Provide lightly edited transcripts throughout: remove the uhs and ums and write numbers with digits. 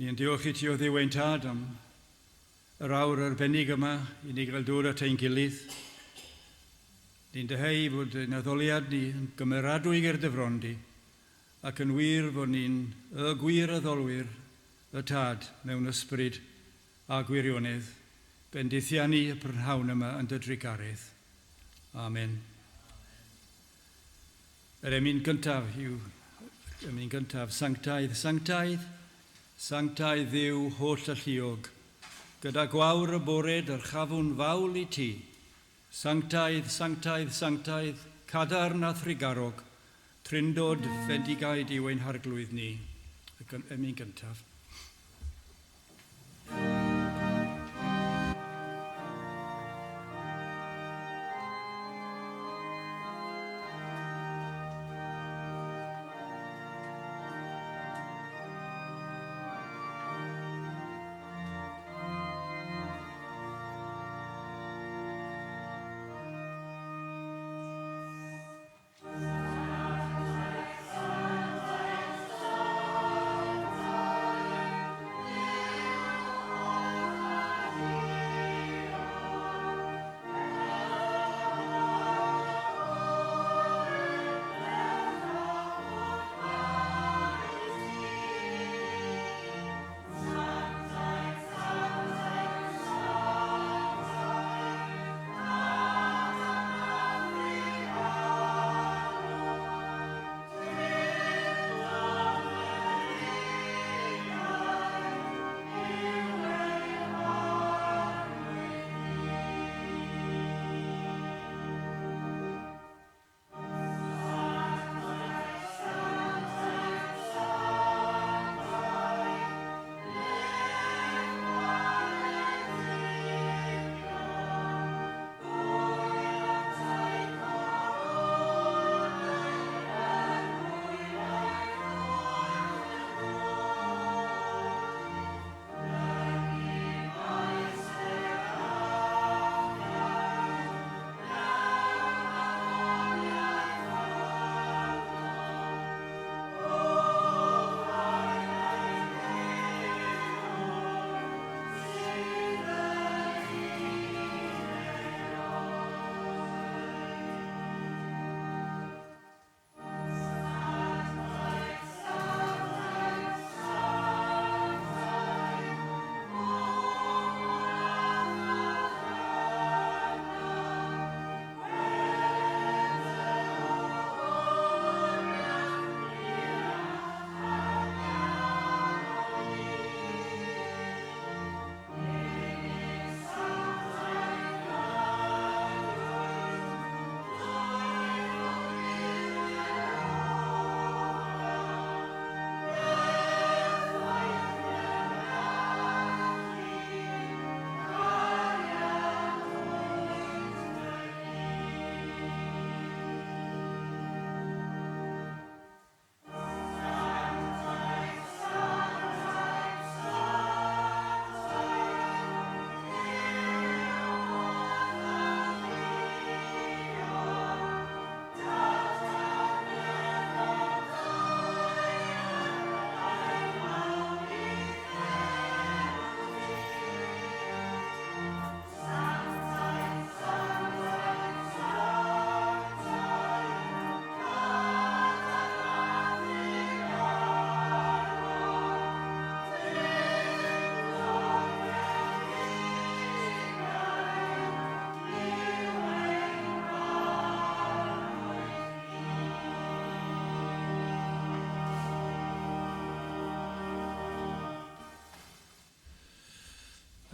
Ni yn diolch i ti o Dduw ein Tad am yr awr arbennig yma i ni gael dod at ein gilydd. Ni'n dyheu fod ein addoliad ni yn gymeradwy ger dy fron di, ac yn wir fod ni'n y gwir addolwyr y Tad mewn ysbryd a gwirionedd. Bendithia ni y prynhawn yma yn dy drugaredd. Amen. Yr emyn gyntaf yw emyn gyntaf, Sanctaidd, sanctaidd, sanctaidd Dduw holl alluog, gyda gwawr y bore dyrchafwn fawl i ti. Sanctaidd, sanctaidd, sanctaidd, cadarn a thrugarog, Trindod fendigaid yw ein Harglwydd ni. Y emyn gyntaf.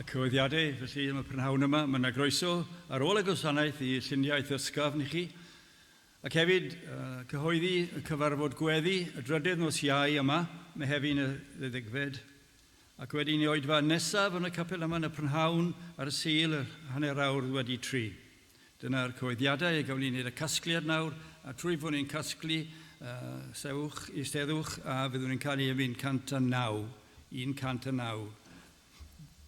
Y cyhoeddiadau, felly, am y prynhawn yma. Mae yna groeso ar ôl y gwasanaeth i lluniaeth ysgafn i chi. Ac hefyd, cyhoeddi y cyfarfod gweddi y drydedd nos Iau yma, Mehefin y ddeuddegfed. Ac wedyn i oedfa nesaf yn y capel yma yn y prynhawn ar y Sul yr hanner awr wedi tri. Dyna'r cyhoeddiadau a gawn ni wneud y casgliad nawr, a trwy fod ni'n casglu, sefwch, eisteddwch, a fyddwn ni'n canu am 109, 109.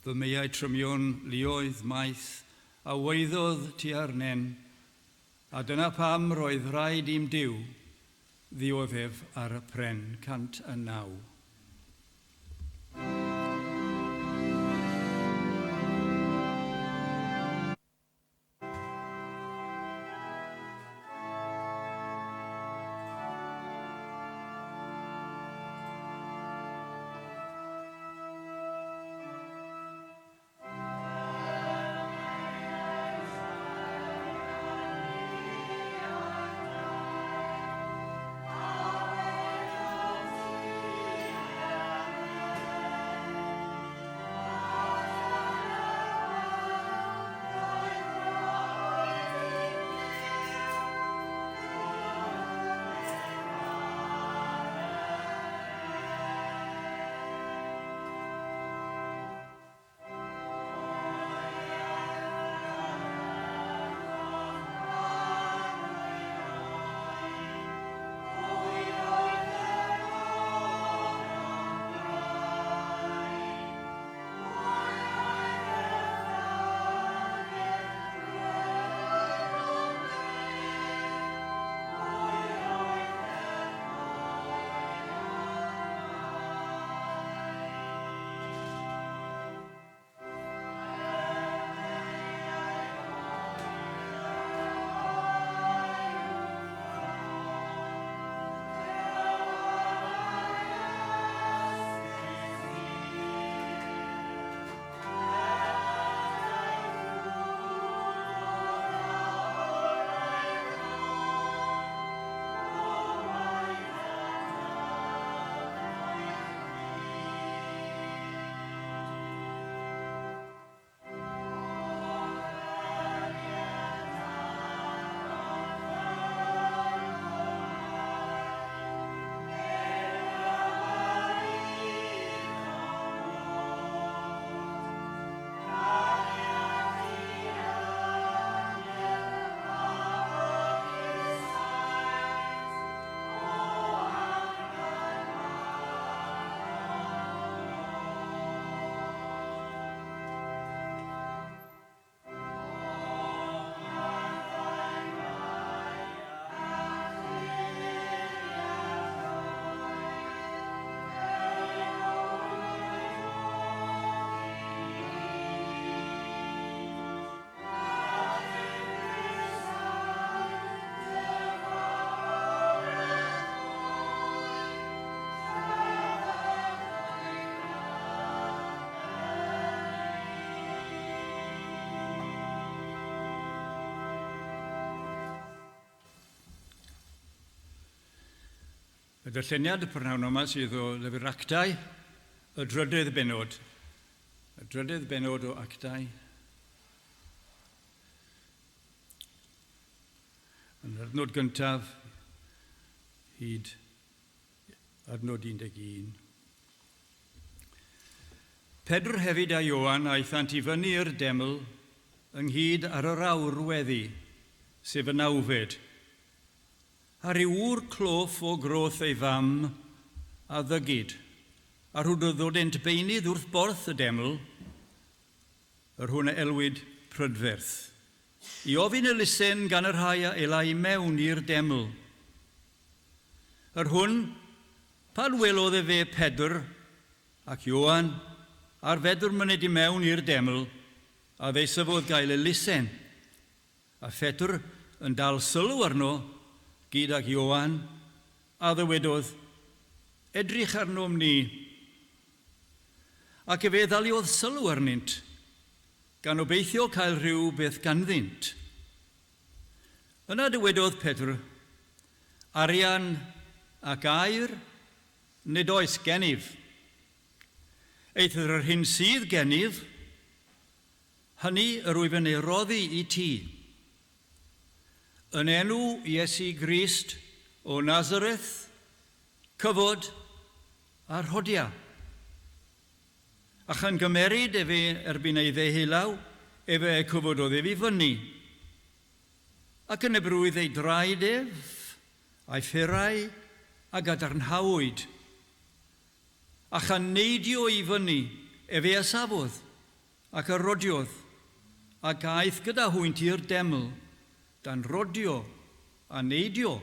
Fy meiau trymion, luoedd, maith, a waeddodd tua'r nen, a dyna pam roedd rhaid i'm Duw ddioddef ar y pren, 109. Y darlleniad y prynhawn yma sydd o lyfr Actau, y drydedd benod. Y drydedd benod o Actau. Yn yr adnod gyntaf hyd adnod 11. Pedr hefyd a Ioan aethant i fyny i'r deml ynghyd ar yr awr weddi, sef y nawfed. A rhyw ŵr cloff o groth ei fam a ddygid, a rhwdododent beunydd wrth borth y deml, yr hwn a elwid Prydferth, i ofyn elusen gan y rhai a elai i mewn i'r deml. Yr hwn, pan welodd efe Pedr ac Ioan ar fedr myned i mewn i'r deml, a ddeisyfodd gael elusen. A Phedr yn dal sylw arno, gydag Ioan, a ddywedodd, Edrych arnom ni. Ac efe ddaliodd sylw arnynt, gan obeithio cael rhyw beth ganddynt. Yna dywedodd Pedr, Arian ac aur nid oes gennyf. Eithr yr hyn sydd gennyf, Hynny yr wyf yn ei roddi i ti. Yn enw Iesu Grist o Nazareth, cyfod a rhodia. A chan gymeryd efe erbyn ei ddeheulaw, efe y cyfododd ef i fyny. Ac yn ebrwydd ei draed ef, a'i fferau, a gadarnhawyd. A chan neidio i fyny, efe a safodd, Ac a rodiodd, ac aeth gyda hwynt i'r deml, dan rodio, a neidio,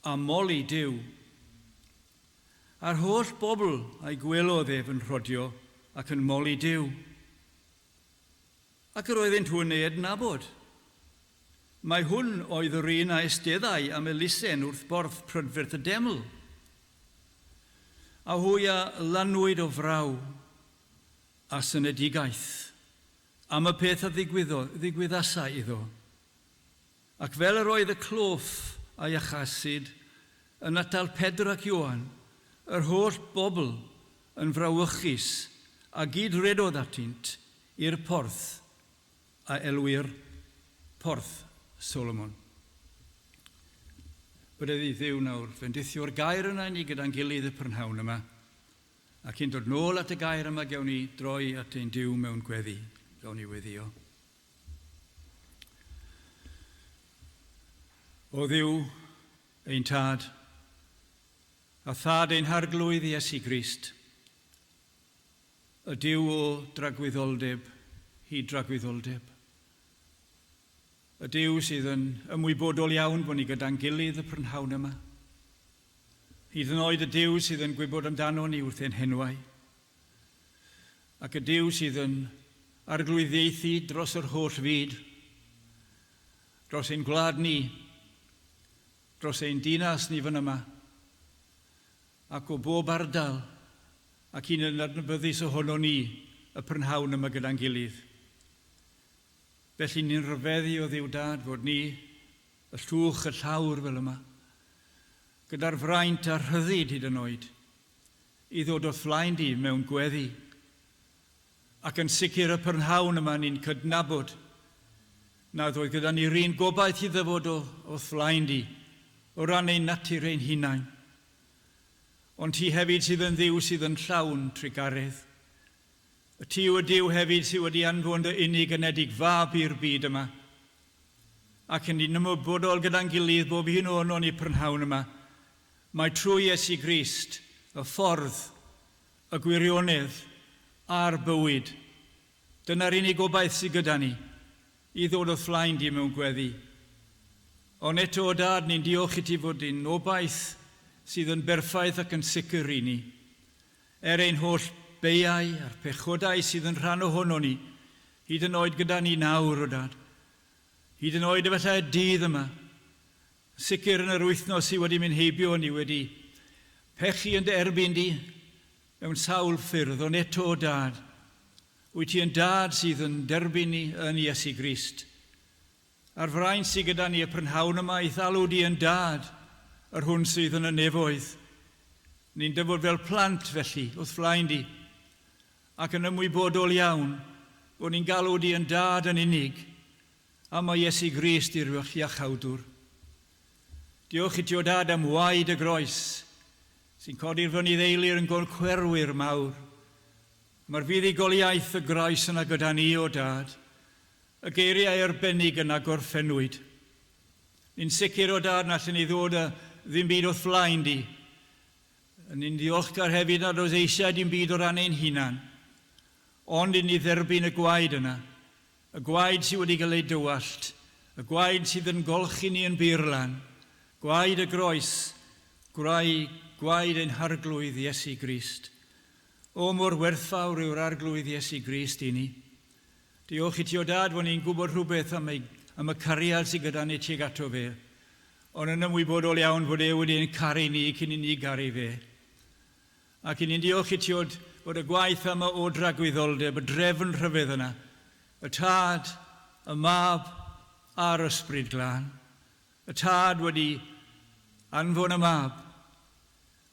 a moli Duw. A'r holl bobl a'i gwelodd ef yn rhodio ac yn moli Duw. Ac yr oeddynt hwy'n ei adnabod. Mai hwn oedd yr un a eisteddai am elusen wrth borth prydferth y deml. A hwy a lanwyd o fraw a synedigaeth am y peth a ddigwyddodd, ddigwyddasai iddo. Ac fel yr oedd y cloff a'i achasid yn atal Pedr ac Ioan, yr holl bobl yn frawychus a gyd-redodd atynt i'r porth a elwir Porth Solomon. Bydde i Dduw nawr fendithio'r gair yna i ni gyda'n gilydd y prynhawn yma. A cyn dod nôl at y gair yma, gewn ni droi at ein Duw mewn gweddi. Gawn ni weddio. O Dduw, ein Tad, a Thad ein Harglwydd Iesu Grist, y Duw o dragwyddoldeb hyd dragwyddoldeb, y Duw sydd yn ymwybodol iawn bod ni gyda'n gilydd y prynhawn yma, Hyd yn oed y Duw sydd yn gwybod amdano ni wrth ein henwau, ac y Duw sydd yn arglwyddiaethu dros yr holl fyd, dros ein gwlad ni, dros ein dinas ni fan yma, ac o bob ardal, ac un yn adnabyddus ohono ni y prynhawn yma gyda'n gilydd. Felly ni'n rhyfeddu o Dduw Dad fod ni, y llwch y llawr fel yma, gyda'r fraint a'r rhyddid hyd yn oed, i ddod o'th flaen di mewn gweddi. Ac yn sicr y prynhawn yma ni'n cydnabod nad oedd gyda ni'r un gobaith i ddyfod o o'th flaen di o ran ein natur ein hunain. Ond ti hefyd sydd yn Dduw sydd yn llawn trugaredd. Y ti yw y Duw hefyd sydd wedi anfon dy unig anedig Fab i'r byd yma. Ac yn ni'n ymwybodol gyda'n gilydd bob un ohonon ni prynhawn yma, mai trwy Iesu Grist, y ffordd, y gwirionedd, a'r bywyd, dyna'r unig obaith sydd gyda ni, i ddod o'th flaen di mewn gweddi. Ond eto, o Dad, ni'n diolch i ti fod un obaith sydd yn berffaith ac yn sicr i ni. Er ein holl beiau a'r pechodau sydd yn rhan ohono ni, hyd yn oed gyda ni nawr, o Dad, hyd yn oed efallai y dydd yma, sicr yn yr wythnos sydd wedi mynd heibio, ni wedi pechu yn dy erbyn di mewn sawl ffyrdd, ond eto, o Dad, wyt ti yn Dad sydd yn derbyn ni yn Iesu Grist. A'r fraint sydd gyda ni y prynhawn yma i'th alw di yn Dad, yr hwn sydd yn y nefoedd. Ni'n dyfod fel plant felly, wrth flaen di, ac yn ymwybodol iawn bod ni'n galw di yn dad yn unig, a mae Iesu Grist i'r iachawdwr. Diolch i ti o dad am waed y groes, sy'n codi'r fyny ddeili'r yn goncwerwyr mawr. Mae'r fuddugoliaeth y groes yna gyda ni o dad, y geiriau arbennig yna gorffennwyd. Ni'n sicr o dad na allan ni ddod â ddim byd wrth flaen di. Ni'n ddiolchgar hefyd nad oes eisiau dim byd o ran ein hunan. Ond i ni dderbyn y gwaed yna, y gwaed sydd wedi cael ei dywallt, y gwaed sydd yn golchi ni yn bur lan, gwaed y groes, gwaed ein harglwydd Iesu Grist. O, mor werthfawr yw'r arglwydd Iesu Grist i ni. Diolch i ti o dad fod ni'n gwybod rhywbeth am y cariad sydd gyda ni tuag ato fe. Ond yn ymwybodol iawn fod e wedi ein caru ni cyn i ni garu fe. Ac i ni'n diolch i ti fod y gwaith yma o dragwyddoldeb, y drefn rhyfedd yna, y Tad, y Mab a'r Ysbryd Glân. Y Tad wedi anfon y Mab,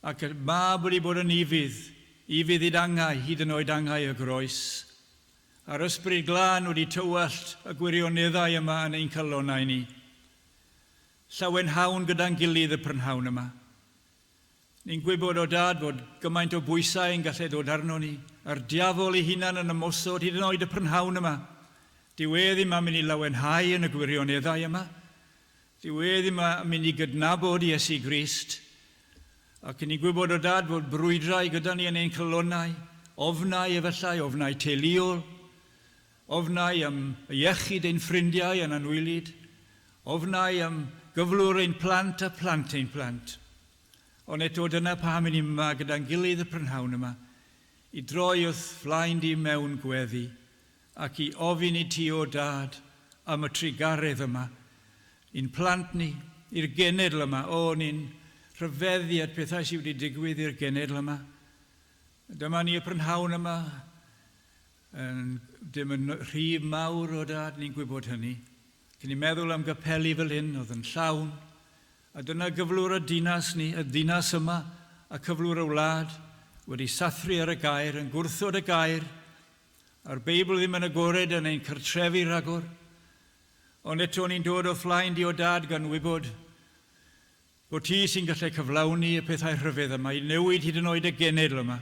ac y Mab wedi bod yn ufudd, ufudd i dangau, hyd yn oed angau y groes. A'r Ysbryd Glân wedi tywallt y gwirioneddau yma yn ein calonnau ni. Llawenhawn gyda'n gilydd y prynhawn yma. Ni'n gwybod o dad fod gymaint o bwysau yn gallu dod arno ni, a'r diafol ei hunan yn ymosod hyd yn oed y prynhawn yma. Dyw e ddim am mynd i lawenhau yn y gwirioneddau yma. Dyw e ddim am mynd i gydnabod Iesu Grist. Ac ni'n gwybod o dad fod brwydrau gyda ni yn ein calonnau, ofnau efallai, ofnau teuluol, ofnau am iechyd ein ffrindiau yn anwylyd, ofnau am gyflwr ein plant a plant ein plant. Ond eto dyna pam i ni yma gyda'n gilydd y prynhawn yma, i droi wrth flaen di mewn gweddi ac i ofyn i ti o dad am y trugaredd yma, i'n plant ni, i'r genedl yma. O, ni'n rhyfeddu at pethau sydd wedi digwydd i'r genedl yma. Dyma ni y prynhawn yma, dim yn rhy mawr o dad, ni'n gwybod hynny. Cyn i meddwl am gapeli fel hyn, oedd yn llawn. A dyna gyflwr y dinas ni, y ddinas yma, a cyflwr y wlad, wedi sathru ar y gair, yn gwrthod y gair, a'r Beibl ddim yn agored yn ein cartrefi rhagor. Ond eto ni'n dod o flaen di o dad gan wybod bod ti sy'n gallu cyflawni y pethau rhyfedd yma, i newid hyd yn oed y genedl yma.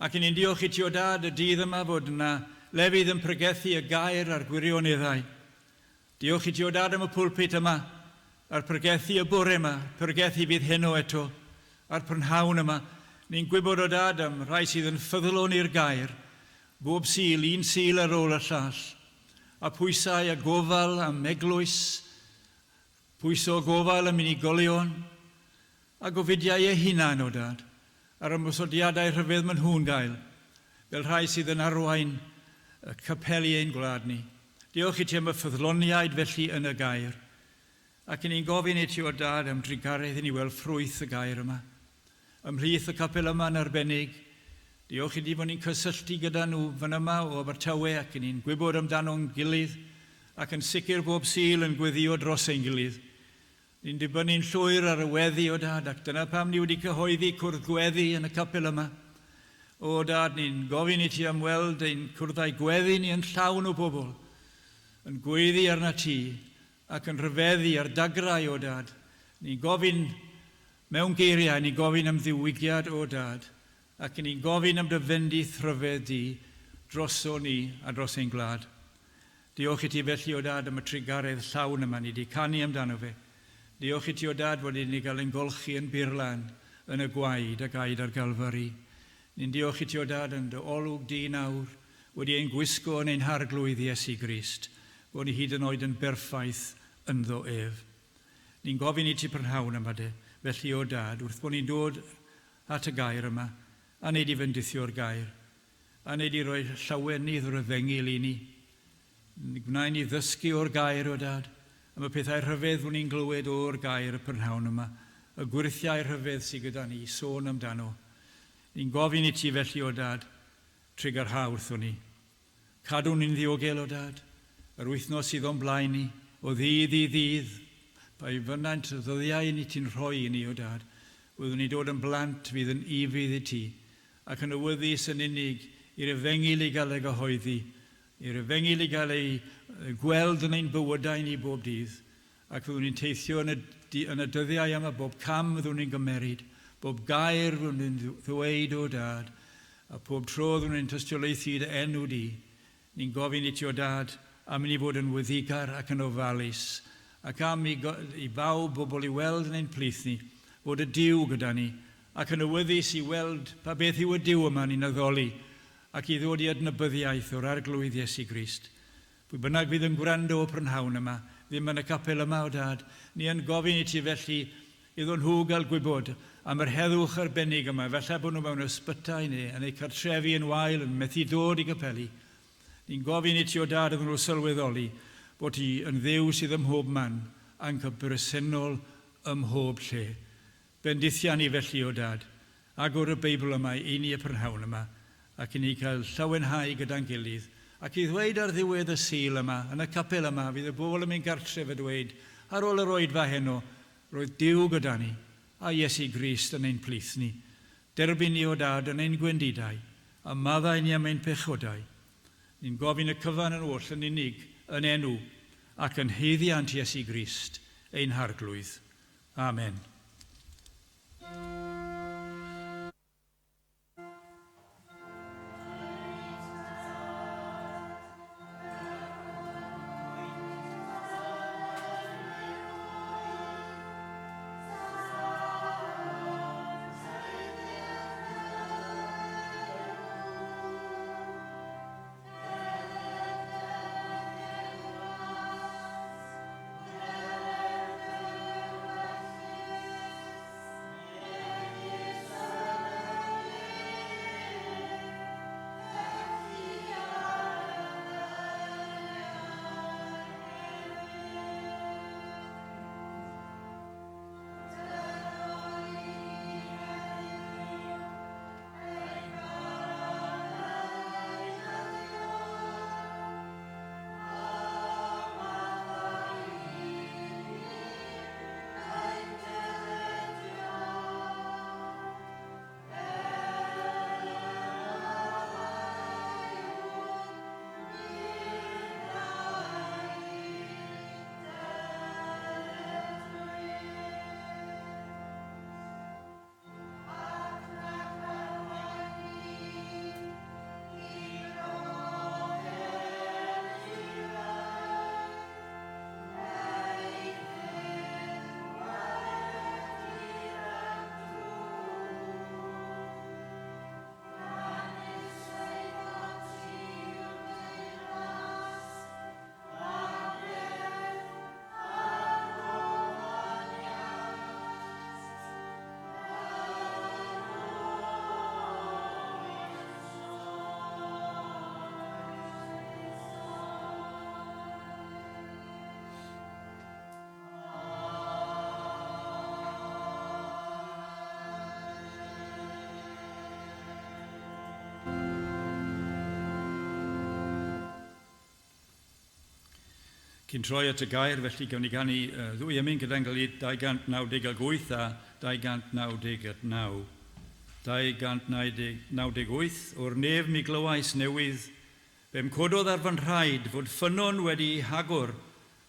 Ac ni'n diolch i ti o dad y dydd yma fod yna lefydd yn pregethu y gair a'r gwirioneddau. Diolch i ti o dad am y pulpit yma, a'r pregethu y bore yma, pregethu fydd heno eto, a'r prynhawn yma. Ni'n gwybod o dad am rhai sydd yn ffyddlon i'r gair, bob Sul, un Sul ar ôl y llall, a pwysau a gofal am eglwys, pwyso gofal am unigolion, a gofidiau eu hunain o dad, a'r ymosodiadau rhyfedd maen nhw'n gael, fel rhai sydd yn arwain y capeli ein gwlad ni. Diolch i ti am y ffyddloniaid felly yn y gair, ac i ni'n gofyn i ti o dad am drugaredd i ni weld ffrwyth y gair yma. Ymhlith y capel yma yn arbennig, diolch i ti fod ni'n cysylltu gyda nhw fan yma o Abertawe ac i ni'n gwybod amdano'n gilydd ac yn sicr bob Sul yn gweddio dros ein gilydd. Ni'n dibynnu'n llwyr ar y weddi o dad, ac dyna pam ni wedi cyhoeddi cwrdd gweddi yn y capel yma. O dad, ni'n gofyn i ti am weld ein cwrddau gweddi ni yn llawn o bobl, yn gweiddi arna ti ac yn rhyfeddu ar dagrau o dad. Ni'n gofyn mewn geiriau, ni'n gofyn am ddiwygiad o dad, ac ni'n gofyn am dy fendith rhyfedd di droso ni a dros ein gwlad. Diolch i ti felly o dad am y trugaredd llawn yma ni wedi canu amdano fe. Diolch i ti o dad fod i ni gael ein golchi yn burlan yn y gwaed a gaed ar Galfari. Ni'n diolch i ti o dad yn dy olwg di nawr wedi ein gwisgo yn ein harglwydd Iesu Grist, bod ni hyd yn oed yn berffaith ynddo ef. Ni'n gofyn i ti prynhawn yma de, felly o dad, wrth bod ni'n dod at y gair yma, a wneud i fendithio'r gair, a wneud i roi llawenydd o'r efengyl i ni. Gwna i ni ddysgu o'r gair o dad, am y pethau rhyfedd fod ni'n glywed o'r gair y prynhawn yma, y gwyrthiau rhyfedd sydd gyda ni, sôn amdano. Ni'n gofyn i ti felly o dad, trugarha wrthon ni. Cadw ni'n ddiogel o dad, yr wythnos sydd o'n blaen ni, o ddydd i ddydd, Pa i fynnant y ddyddiau ni ti'n rhoi i ni, o Dad, fyddwn ni dod yn blant fydd yn ufudd i ti, ac yn awyddus yn unig i'r efengyl i gael ei gyhoeddi, i'r efengyl i gael ei gweld yn ein bywydau ni bob dydd, ac fyddwn ni'n teithio yn y, yn y dyddiau yma, bob cam fyddwn ni'n gymeryd, bob gair fyddwn ni'n ddweud, o Dad, a pob tro fyddwn ni'n tystiolaethu dy enw di. Ni'n gofyn i ti, o Dad, am i ni fod yn wyddigar ac yn ofalus, ac am i, i bawb bobl i weld yn ein plith ni, fod y Duw gyda ni, ac yn awyddus i weld pa beth yw y Duw yma ni'n addoli, ac i ddod i adnabyddiaeth o'r Arglwydd Iesu Grist. Pwy bynnag fydd yn gwrando o prynhawn yma, ddim yn y capel yma, o Dad, ni yn gofyn i ti felly iddyn nhw gael gwybod am yr heddwch arbennig yma, falle bod nhw mewn ysbytai neu yn eu cartrefi yn wael yn methu dod i gapeli. Ni'n gofyn i ti, o Dad, iddyn nhw sylweddoli bod ti yn Dduw sydd ym mhob man a'n bresennol ym mhob lle. Bendithia ni felly, o Dad, agor y Beibl yma i ni y prynhawn yma, ac i ni cael llawenhau gyda'n gilydd, ac i ddweud ar ddiwedd y Sul yma, yn y capel yma, fydd y bobl yn mynd gartref a dweud, ar ôl yr oedfa heno, roedd Duw gyda ni, a Iesu Grist yn ein plith ni. Derbyn ni, o Dad, yn ein gwendidau, a maddau ni am ein pechodau. Ni'n gofyn y cyfan yn oll yn unig, yn enw, ac yn haeddiant Iesu Grist, ein Harglwydd. Amen. Cyn troi at y gair, felly gawn ni ganu ddwy emyn gyda'n gilydd, 298 a 299. 298, o'r nef mi glywais newydd, fe'm cododd ar fy nhraed fod ffynnon wedi ei hagor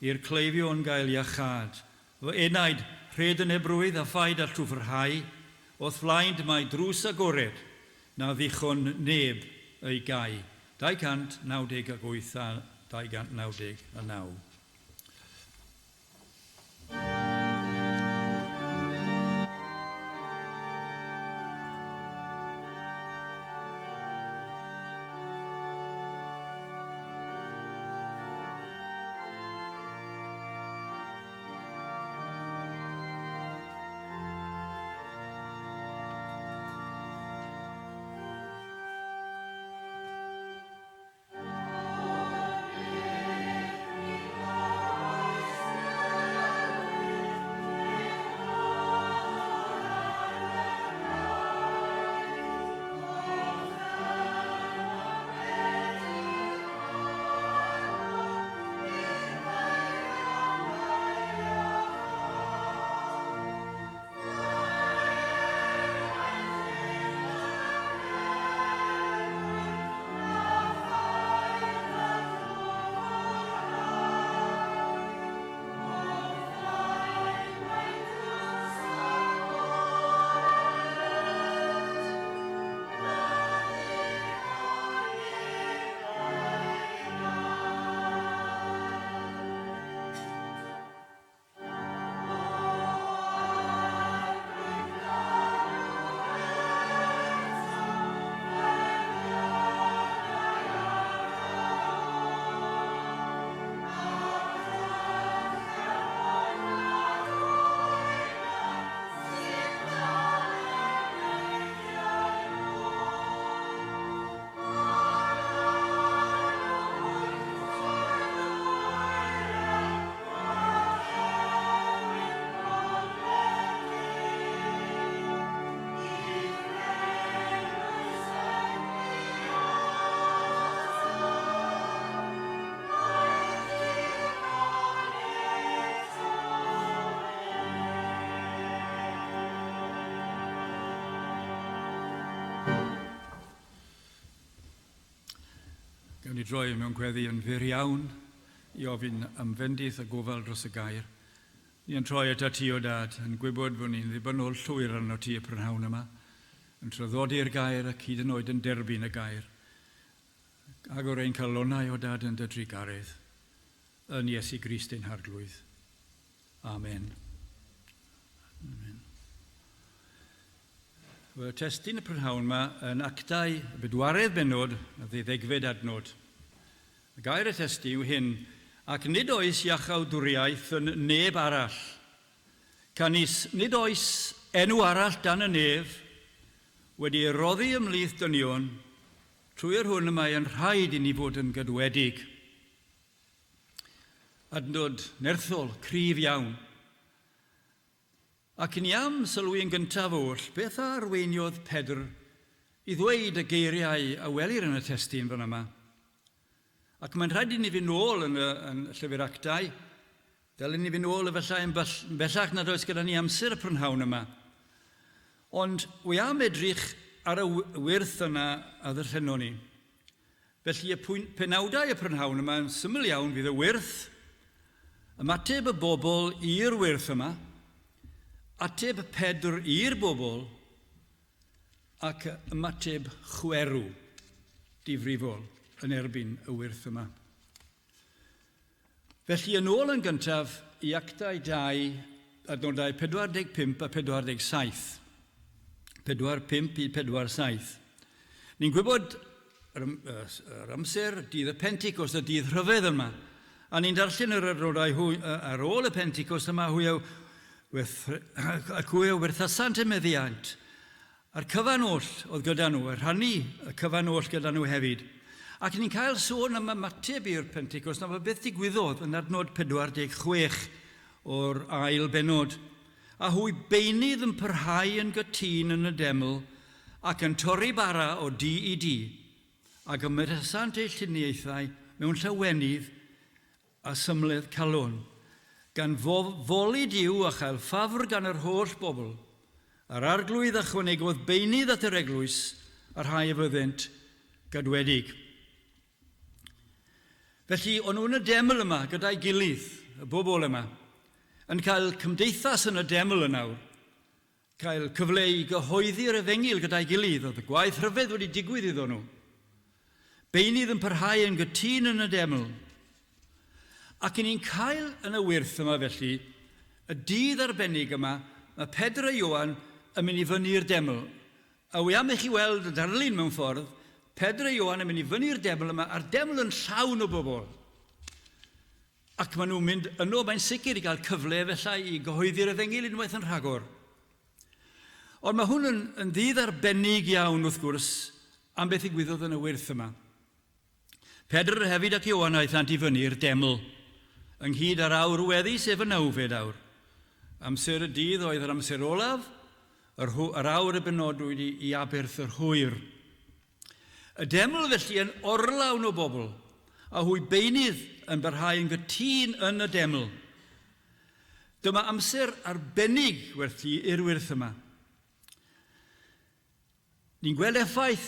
i'r cleifion gael iachâd. Fy enaid, rhed yn ebrwydd a phaid â llwfrhau, o'th flaen mae drws agored, na ddichon neb ei gau. 298 a 299. O'r Gawn ni droi mewn gweddi yn fyr iawn i ofyn am fendith a gofal dros y gair. Ni yn troi atat ti, o Dad, yn gwybod fod ni'n ddibynnol llwyr arno ti y prynhawn yma, yn traddodi'r gair ac hyd yn oed yn derbyn y gair. Agor ein calonnau, o Dad, yn dy drugaredd, yn Iesu Grist ein Harglwydd. Amen. Amen. Wel, testun y prynhawn yma yn Actau y bedwaredd bennod a ddeuddegfed adnod. Y gair y testun yw hyn, ac nid oes iachawdwriaeth yn neb arall. Canys nid oes enw arall dan y nef wedi ei roddi ymhlith dynion trwy yr hwn y mae yn rhaid i ni fod yn gadwedig. Adnod nerthol, cryf iawn. Ac ni am sylwi yn gyntaf oll beth a arweiniodd Pedr i ddweud y geiriau a welir yn y testun fan yma. Ac mae'n rhaid i ni fynd nôl yn y, yn Llyfr Actau, dylen ni fynd nôl efallai yn bellach nad oes gyda ni amser y prynhawn yma. Ond wy am edrych ar y wyrth yna a ddarllenon ni. Felly y penawdau y prynhawn yma yn syml iawn fydd y wyrth, ymateb y bobl i'r wyrth yma, ateb Pedr i'r bobl, ac ymateb chwerw difrifol yn erbyn y wyrth yma. Felly yn ôl yn gyntaf i Actau 2, adnodau 45 a 47. 45 i 47. Ni'n gwybod yr, yr amser, dydd y Pentecost, y dydd rhyfedd yma. A ni'n darllen yr adnodau hwy, ar ôl y Pentecost yma, hwy a, ac hwy a werthasant y meddiant. A'r cyfan oll oedd gyda nhw, a rhannu y cyfan oll gyda nhw hefyd. Ac ni'n cael sôn am ymateb i'r Pentecost, am beth digwyddodd yn adnod 46 o'r ail bennod. A hwy beunydd yn parhau yn gytûn yn y deml, ac yn torri bara o dŷ i dŷ, ac ymyrasant eu lluniaethau mewn llawenydd a symledd calon, gan foli Duw a chael ffafr gan yr holl bobl. A'r Arglwydd ychwanegodd beunydd at yr eglwys, a rhai a fyddent gadwedig. Felly, o'n nhw yn y deml yma gyda'i gilydd, y bobl yma, yn cael cymdeithas yn y deml yn awr, cael cyfle i gyhoeddi'r efengyl gyda'i gilydd, oedd y gwaith rhyfedd wedi digwydd iddo nhw. Beunydd yn parhau yn gytûn yn y deml. Ac i ni'n cael yn y wyrth yma felly, y dydd arbennig yma, mae Pedr a Ioan yn mynd i fyny'r deml. A wi am i chi weld y darlun mewn ffordd, Pedr a Ioan yn mynd i fyny'r deml yma, a'r deml yn llawn o bobl. Ac maen nhw'n mynd yno, mae'n sicr, i gael cyfle efallai i gyhoeddi'r efengyl unwaith yn rhagor. Ond mae hwn yn, yn ddydd arbennig iawn, wrth gwrs, am beth ddigwyddodd yn y wyrth yma. Pedr hefyd ac Ioan aethant i fyny'r deml, ynghyd â'r awr weddi, sef y nawfed awr. Amser y dydd oedd yr amser olaf, yr, yr awr y benodwyd i, i aberth yr hwyr. Y deml felly yn orlawn o bobl, a hwy beunydd yn barhau yn gytûn yn y deml. Dyma amser arbennig werthu i'r wyrth yma. Ni'n gweld effaith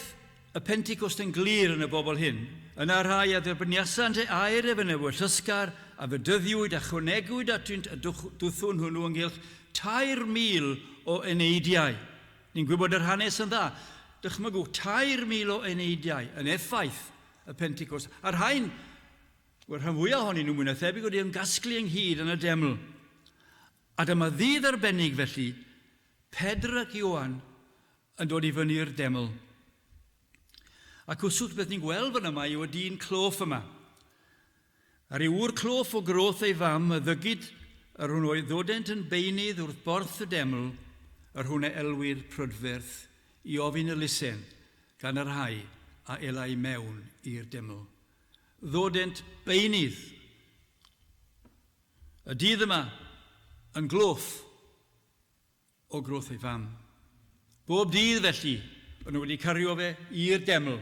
y Pentecost yn glir yn y bobl hyn. Yna rhai a dderbyniasant ei air ef yn ewyllysgar, a fedyddiwyd a chwanegwyd atynt y dwthwn hwnnw ynghylch 3,000 o eneidiau. Ni'n gwybod yr hanes yn dda. Dychmygwch 3,000 o eneidiau yn effaith y Pentecost. A'r rhain, wel, rhan fwyaf ohonyn nhw mwy na thebyg wedi ymgasglu ynghyd yn y deml. A dyma ddydd arbennig felly, Pedr ac Ioan yn dod i fyny'r deml. Ac wswch beth ni'n gweld fan yma yw y dyn cloff yma. Ar ei ŵr cloff o groth ei fam y ddygid yr hwn oedd ddodent yn beunydd wrth borth y deml, yr hwn a elwir prydferth, i ofyn elusen gan y rhai a elai mewn i'r deml. Ddodent beunydd. Y dydd yma yn gloff o groth ei fam. Bob dydd felly, o'n nhw wedi cario fe i'r deml.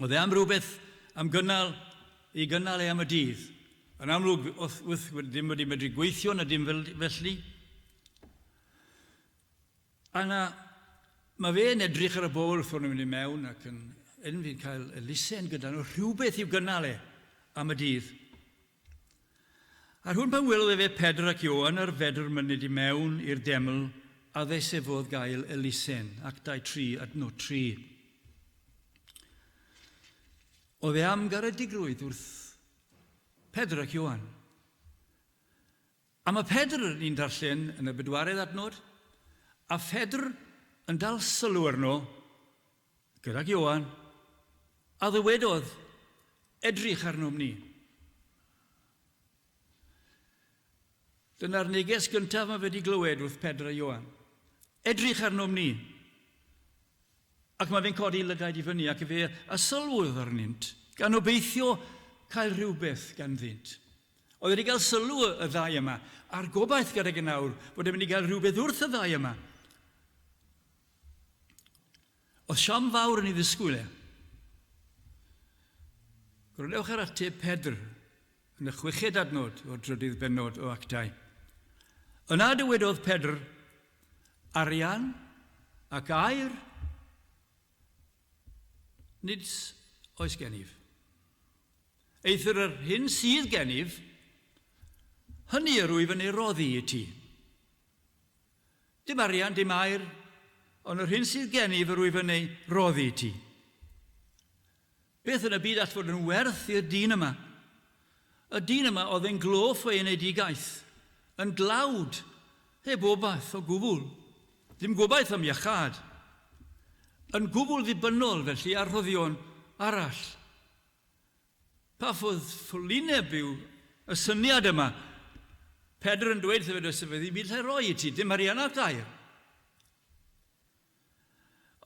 Oedd e am rhywbeth am gynnal, i gynnal e am y dydd. Yn amlwg, wrth, wrth ddim wedi medru gweithio na dim fel, felly. A na, mae fe'n edrych ar y bobl wrth nhw'n mynd i mewn ac yn yn fi'n cael elusen gyda nhw, rhywbeth i'w gynnal e am y dydd. A'r hwn pan welodd efe Pedr ac Ioan ar fedr myned i mewn i'r deml, a ddeisefodd gael elusen, Actau 3, adnod 3. Oedd e am garedigrwydd wrth Pedr ac Ioan. A mae Pedr, ni'n darllen yn y bedwaredd adnod, a Phedr yn dal sylw arno gydag Ioan, a ddywedodd, Edrych arnom ni. Dyna'r neges gyntaf mae wedi glywed wrth Pedr a Ioan. Edrych arnom ni. Ac mae fe'n codi lygaid i fyny ac fe a sylwodd arnynt, gan obeithio cael rhywbeth ganddynt. Oedd wedi cael sylw y ddau yma, a'r gobaith gydag e nawr bod e'n mynd i gael rhywbeth wrth y ddau yma. Oedd siom fawr yn ei ddisgwyl e. Gwrandewch ar ateb Pedr yn y chweched adnod o'r drydydd bennod o Actau. Yna dywedodd Pedr, Arian ac aur nid oes gennyf. Eithr yr hyn sydd gennyf, hynny yr wyf yn ei roddi i ti. Dim arian, dim aur, ond yr hyn sydd gennyf yr wyf yn ei roddi i ti. Beth yn y byd all fod yn werth i'r dyn yma? Y dyn yma oedd yn gloff o'i enedigaeth, yn dlawd, heb obaith o gwbl, ddim gobaith am iachâd, yn gwbl ddibynnol felly ar rhoddion arall. Pa fodd ffolineb yw y syniad yma? Pedr yn dweud wrtho fe, does fe ddim byd lle roi i ti, dim arian ar gair.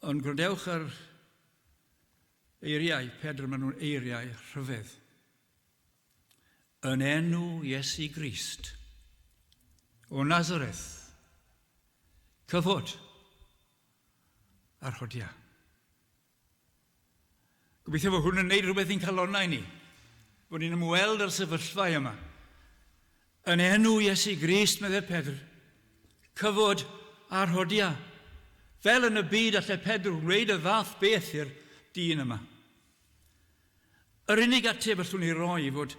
Ond gwrandewch ar eiriau Pedr, maen nhw'n eiriau rhyfedd. Yn enw Iesu Grist o Nazareth, cyfod a rhodia. Gobeithio fod hwn yn gwneud rhywbeth i'n calonnau ni, bod ni'n ymweld â'r sefyllfa yma. Yn enw Iesu Grist, meddai Pedr, cyfod a rhodia. Fel yn y byd allai Pedr wneud y fath beth i'r dyn yma. Yr unig ateb allwn ni roi fod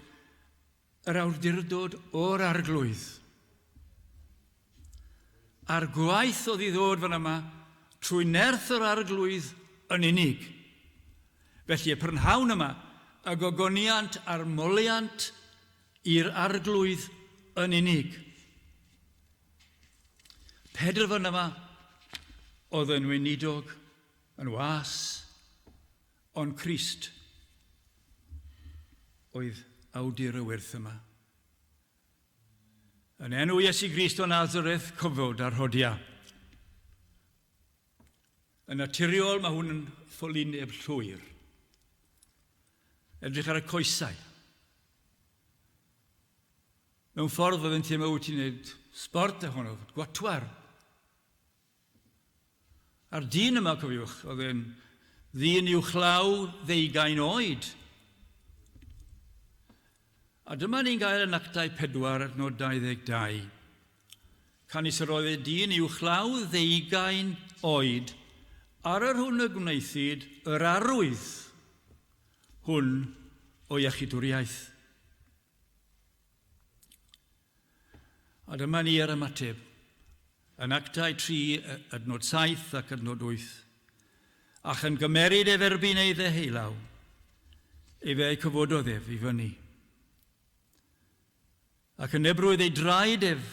yr awdurdod o'r Arglwydd. A'r gwaith oedd i ddod fan yma trwy nerth yr Arglwydd yn unig. Felly y prynhawn yma, y gogoniant a'r moliant i'r Arglwydd yn unig. Pedr fan yma oedd yn weinidog, yn was, Ond Crist oedd awdur y wyrth yma. Yn enw Iesu Grist o Nazareth, cyfod a rhodia. Yn naturiol, mae hwn yn ffolineb llwyr. Edrych ar y coesau. Mewn ffordd oedd yn teimlo wyt ti'n gwneud sbort ohono, gwatwar. A'r dyn yma, cofiwch, oedd e'n ddyn uwchlaw ddeugain oed. A dyma ni'n gael yn Actau 4, adnod 22. Canys yr oedd e dyn uwchlaw ddeugain oed, ar yr hwn y gwnaethid yr arwydd hwn o iechydwriaeth. A dyma ni ar ymateb yn Actau 3, adnod 7 ac adnod 8. Ac yn gymeryd ef erbyn ei ddeheulaw, efe a'i cyfododd ef i fyny. Ac yn ebrwydd ei draed ef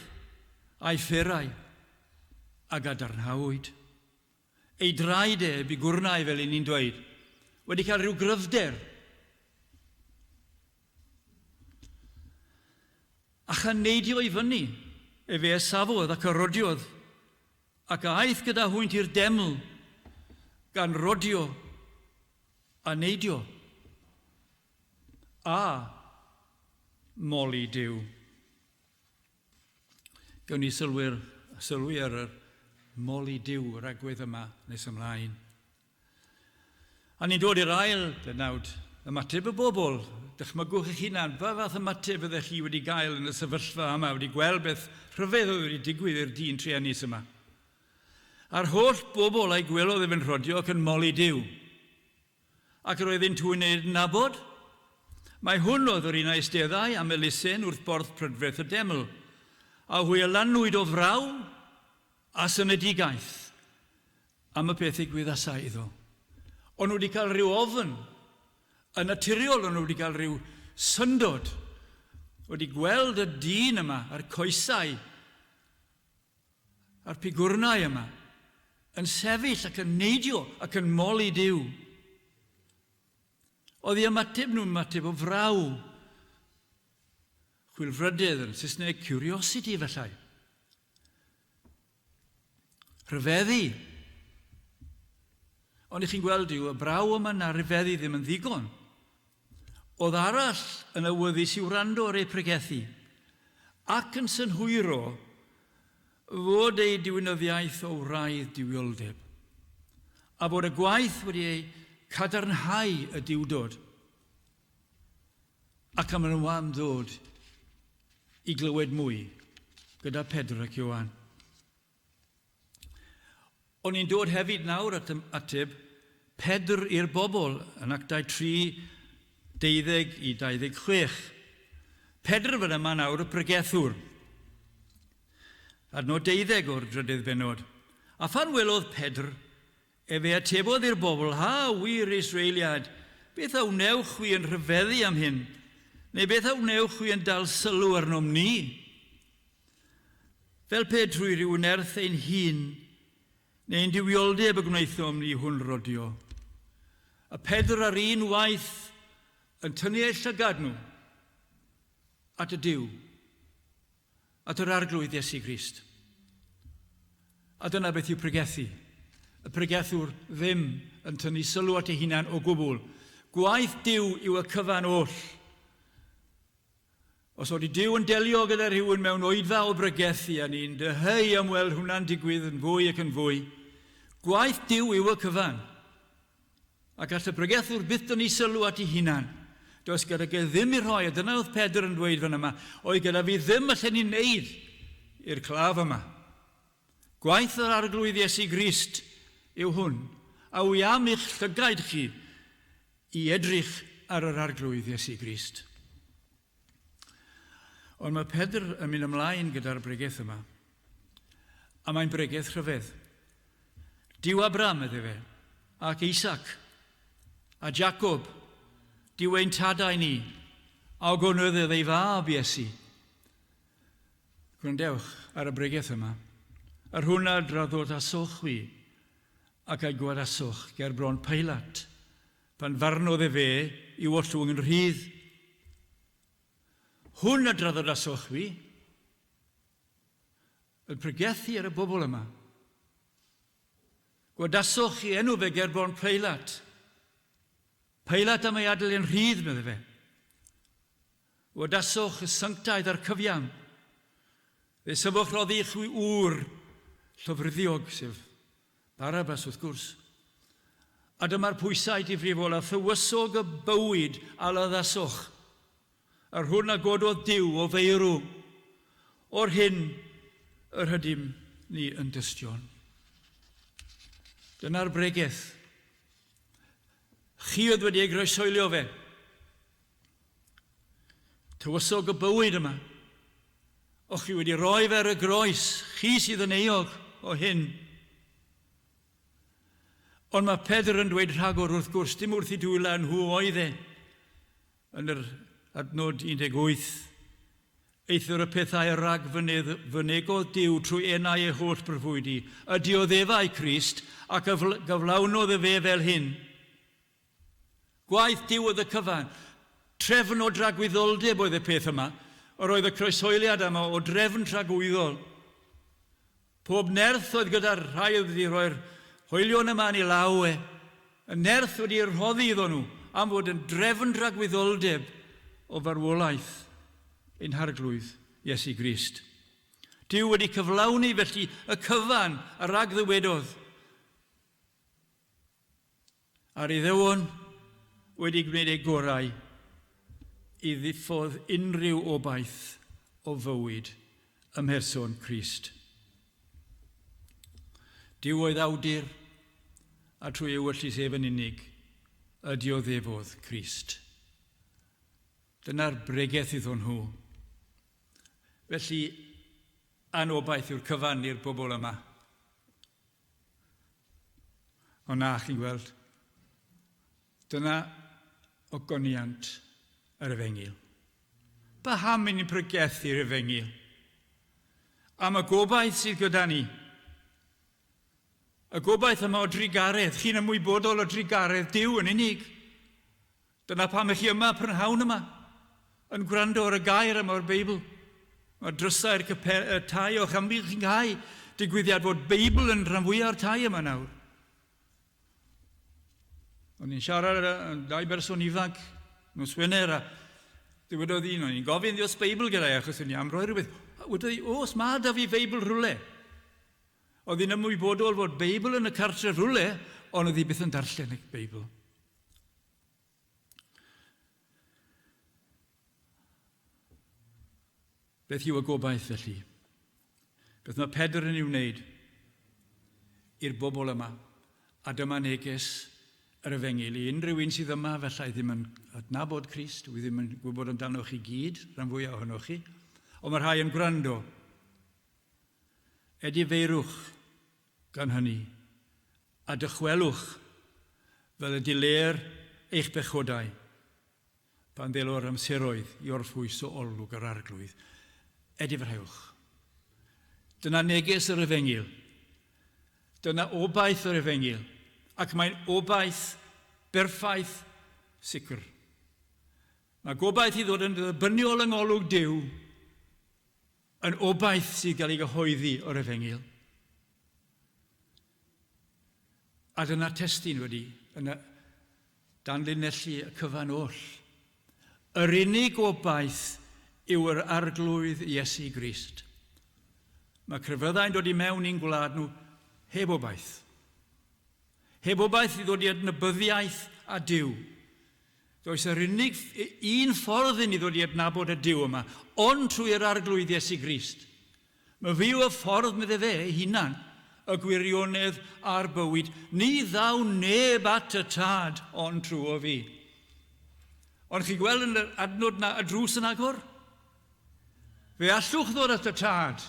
a'i fferau, a gadarnhawyd. Ei draed e, bigwrnau fel 'yn ni'n dweud, wedi cael rhyw gryfder. A chan neidio i fyny, efe a safodd ac a rodiodd, ac a aeth gyda hwynt i'r deml, gan rodio a neidio, a moli Duw. Gawn ni sylwi'r, sylwi ar yr moli Duw, yr agwedd yma nes ymlaen. A ni'n dod i'r ail benawd, ymateb y bobl. Dychmygwch eich hunan, pa fath ymateb fyddech chi wedi gael yn y sefyllfa yma, wedi gweld beth rhyfedd oedd wedi digwydd i'r dyn truenus yma. A'r holl bobl a'i gwelodd ef yn rhodio ac yn moli Duw. Ac yr oeddynt hwy'n ei adnabod. Mae hwn oedd yr un a eisteddai am elusen wrth borth prydferth y deml, a hwy a lanwyd o fraw a synedigaeth am y peth ddigwyddasai iddo. O'n nhw wedi cael rhyw ofn. Yn naturiol, o'n nhw wedi cael rhyw syndod. Wedi gweld y dyn yma a'r coesau a'r pigwrnau yma yn sefyll ac yn neidio ac yn moli Duw. Oedd eu ymateb nhw'n ymateb o fraw. Chwilfrydedd yn Saesneg, curiosity efallai. Rhyfeddu. Ond i chi'n gweld yw, y braw yma na rhyfeddu ddim yn ddigon. Oedd arall yn awyddus i wrando ar eu pregethu, ac yn synhwyro fod eu diwinyddiaeth o wraidd duwioldeb, a bod y gwaith wedi eu cadarnhau y duwdod, ac am nhw am ddod i glywed mwy gyda Pedr ac Ioan. O'n i'n dod hefyd nawr at ateb Pedr i'r bobl yn Actau 3, 12 i 26. Pedr fan yma nawr y pregethwr. Adnod 12 o'r drydydd bennod. A phan welodd Pedr, efe atebodd i'r bobl, Ha, wir Israeliaid, beth a wnewch chwi yn rhyfeddu am hyn? Neu beth a wnewch chwi yn dal sylw arnom ni? Fel pe trwy ryw nerth ein hun, neu ein duwioldeb y gwnaethom ni hwn rodio. Y Pedr ar un waith yn tynnu eu llygad nhw at y Duw, at yr Arglwydd Iesu Grist. A dyna beth yw pregethu. Y pregethwr ddim yn tynnu sylw at ei hunan o gwbl. Gwaith Duw yw y cyfan oll. Os oeddi Duw yn delio gyda rhywun mewn oedfa o bregethu a ni'n dyheu am weld hwnna'n digwydd yn fwy ac yn fwy, gwaith Duw yw y cyfan. A gall y pregethwr byth dynnu sylw at ei hunan. Does gyda ge ddim i rhoi, a dyna oedd Pedr yn dweud fan yma, oedd gyda fi ddim allen ni wneud i'r claf yma. Gwaith yr Arglwydd Iesu Grist yw hwn, a wy am i'ch llygaid chi i edrych ar yr Arglwydd Iesu Grist. Ond mae Pedr yn mynd ymlaen gyda'r bregeth yma. A mae'n bregeth rhyfedd. Duw Abraham, medde fe, ac Isaac, a Jacob, Duw ein tadau ni, a ogonyddodd ei fab Iesu. Gwrandewch ar y bregeth yma. Yr hwn a draddodasoch chwi, ac a'i gwadasoch ger bron Pilat, pan farnodd efe i'w ollwng yn rhydd. Hwn a draddodasoch chwi, yn pregethu ar y bobl yma. Gwadasoch chi enw fe ger bron Pilat. Pilat am ei adael yn rhydd, medde fe. Wadasoch y sanctaidd a'r cyfiawn. Fe syfoch roddi i chwi ŵr llofruddiog, sef Barabbas wrth gwrs. A dyma'r pwysau difrifol a thywysog y bywyd a laddasoch, yr hwn a gododd Duw o feirw, o'r hyn yr ydym ni yn dystion. Dyna'r bregeth. Chi oedd wedi ei groeshoelio fe. Tywysog y bywyd yma. Och chi wedi rhoi fe ar y groes, chi sydd yn euog o hyn. Ond mae Pedr yn dweud rhagor wrth gwrs, dim wrth i dwyla nhw oedd e. Yn yr adnod 18, eithr y pethau a rag fynegodd Duw trwy enau ei holl brofwydi, y dioddefai Crist, ac y gyflawnodd efe fel hyn. Gwaith Duw oedd y cyfan. Trefn o dragwyddoldeb oedd y peth yma. Yr oedd y croeshoeliad yma o drefn tragwyddol. Pob nerth oedd gyda'r rhai oedd wedi rhoi'r hoelion yma yn ei law e. Y nerth wedi ei rhoddi iddo nhw am fod yn drefn dragwyddoldeb o farwolaeth ein Harglwydd Iesu Grist. Duw wedi cyflawni felly y cyfan a ragddywedodd. A'r Iddewon wedi gwneud eu gorau i ddiffodd unrhyw obaith o fywyd ym mherson Crist. Duw oedd awdur, a trwy ewyllys ef yn unig, y dioddefodd Crist. Dyna'r bregeth iddyn nhw. Felly, anobaith yw'r cyfan i'r bobl yma. Ond na, chi'n gweld, dyna ogoniant yr efengyl. Paham i ni'n pregethu'r efengyl? Am y gobaith sydd gyda ni. Y gobaith yma o drugaredd. Chi'n ymwybodol o drugaredd Duw yn unig. Dyna pam ych chi yma prynhawn yma, yn gwrando ar y gair yma o'r Beibl. Mae drysau'r y tai o'ch amgylch chi'n cau. Digwyddiad fod Beibl yn rhan fwyaf o'r tai yma nawr. O'n i'n siarad â dau berson ifanc nos Wener a dywedodd un, o'n i'n gofyn ddios Beibl gyda i achos o'n i am roi rhywbeth. Wedodd hi, oes, mae da fi Feibl rhywle. Oedd hi'n ymwybodol fod Beibl yn y cartref rhywle, ond oedd hi byth yn darllen y Beibl. Beth yw y gobaith felly? Beth mae Pedr yn ei wneud i'r bobl yma? A dyma neges yr efengyl i unrhyw un sydd yma, felly ddim yn adnabod Crist, dwi ddim yn gwybod amdanoch chi gyd, rhan fwyaf ohonoch chi, ond mae rhai yn gwrando. Edifeirwch gan hynny, a dychwelwch fel y dileer eich pechodau, pan ddelo'r amseroedd i orffwys o olwg yr Arglwydd. Edifrhewch. Dyna neges yr Efengyl. Dyna obaith yr Efengyl, ac mae'n obaith berffaith sicr. Mae gobaith i ddod yn dderbyniol yng ngolwg Duw yn obaith sydd gael ei gyhoeddi o'r Efengyl. A dyna testun wedi yn y danlinellu y cyfan oll. Yr unig obaith yw yr Arglwydd Iesu Grist. Mae crefyddau'n dod i mewn i'n gwlad nhw heb obaith. Heb obaith i ddod i adnabyddiaeth a Duw. Does yr unig un ffordd i ni ddod i adnabod y Duw yma, ond trwy yr Arglwydd Iesu Grist. Mae fi yw y ffordd, medde fe ei hunan, y gwirionedd a'r bywyd. Ni ddaw neb at y Tad ond trwy fi. Ond chi'n gweld yn yr adnod na y drws yn agor? Fe allwch ddod at y Tad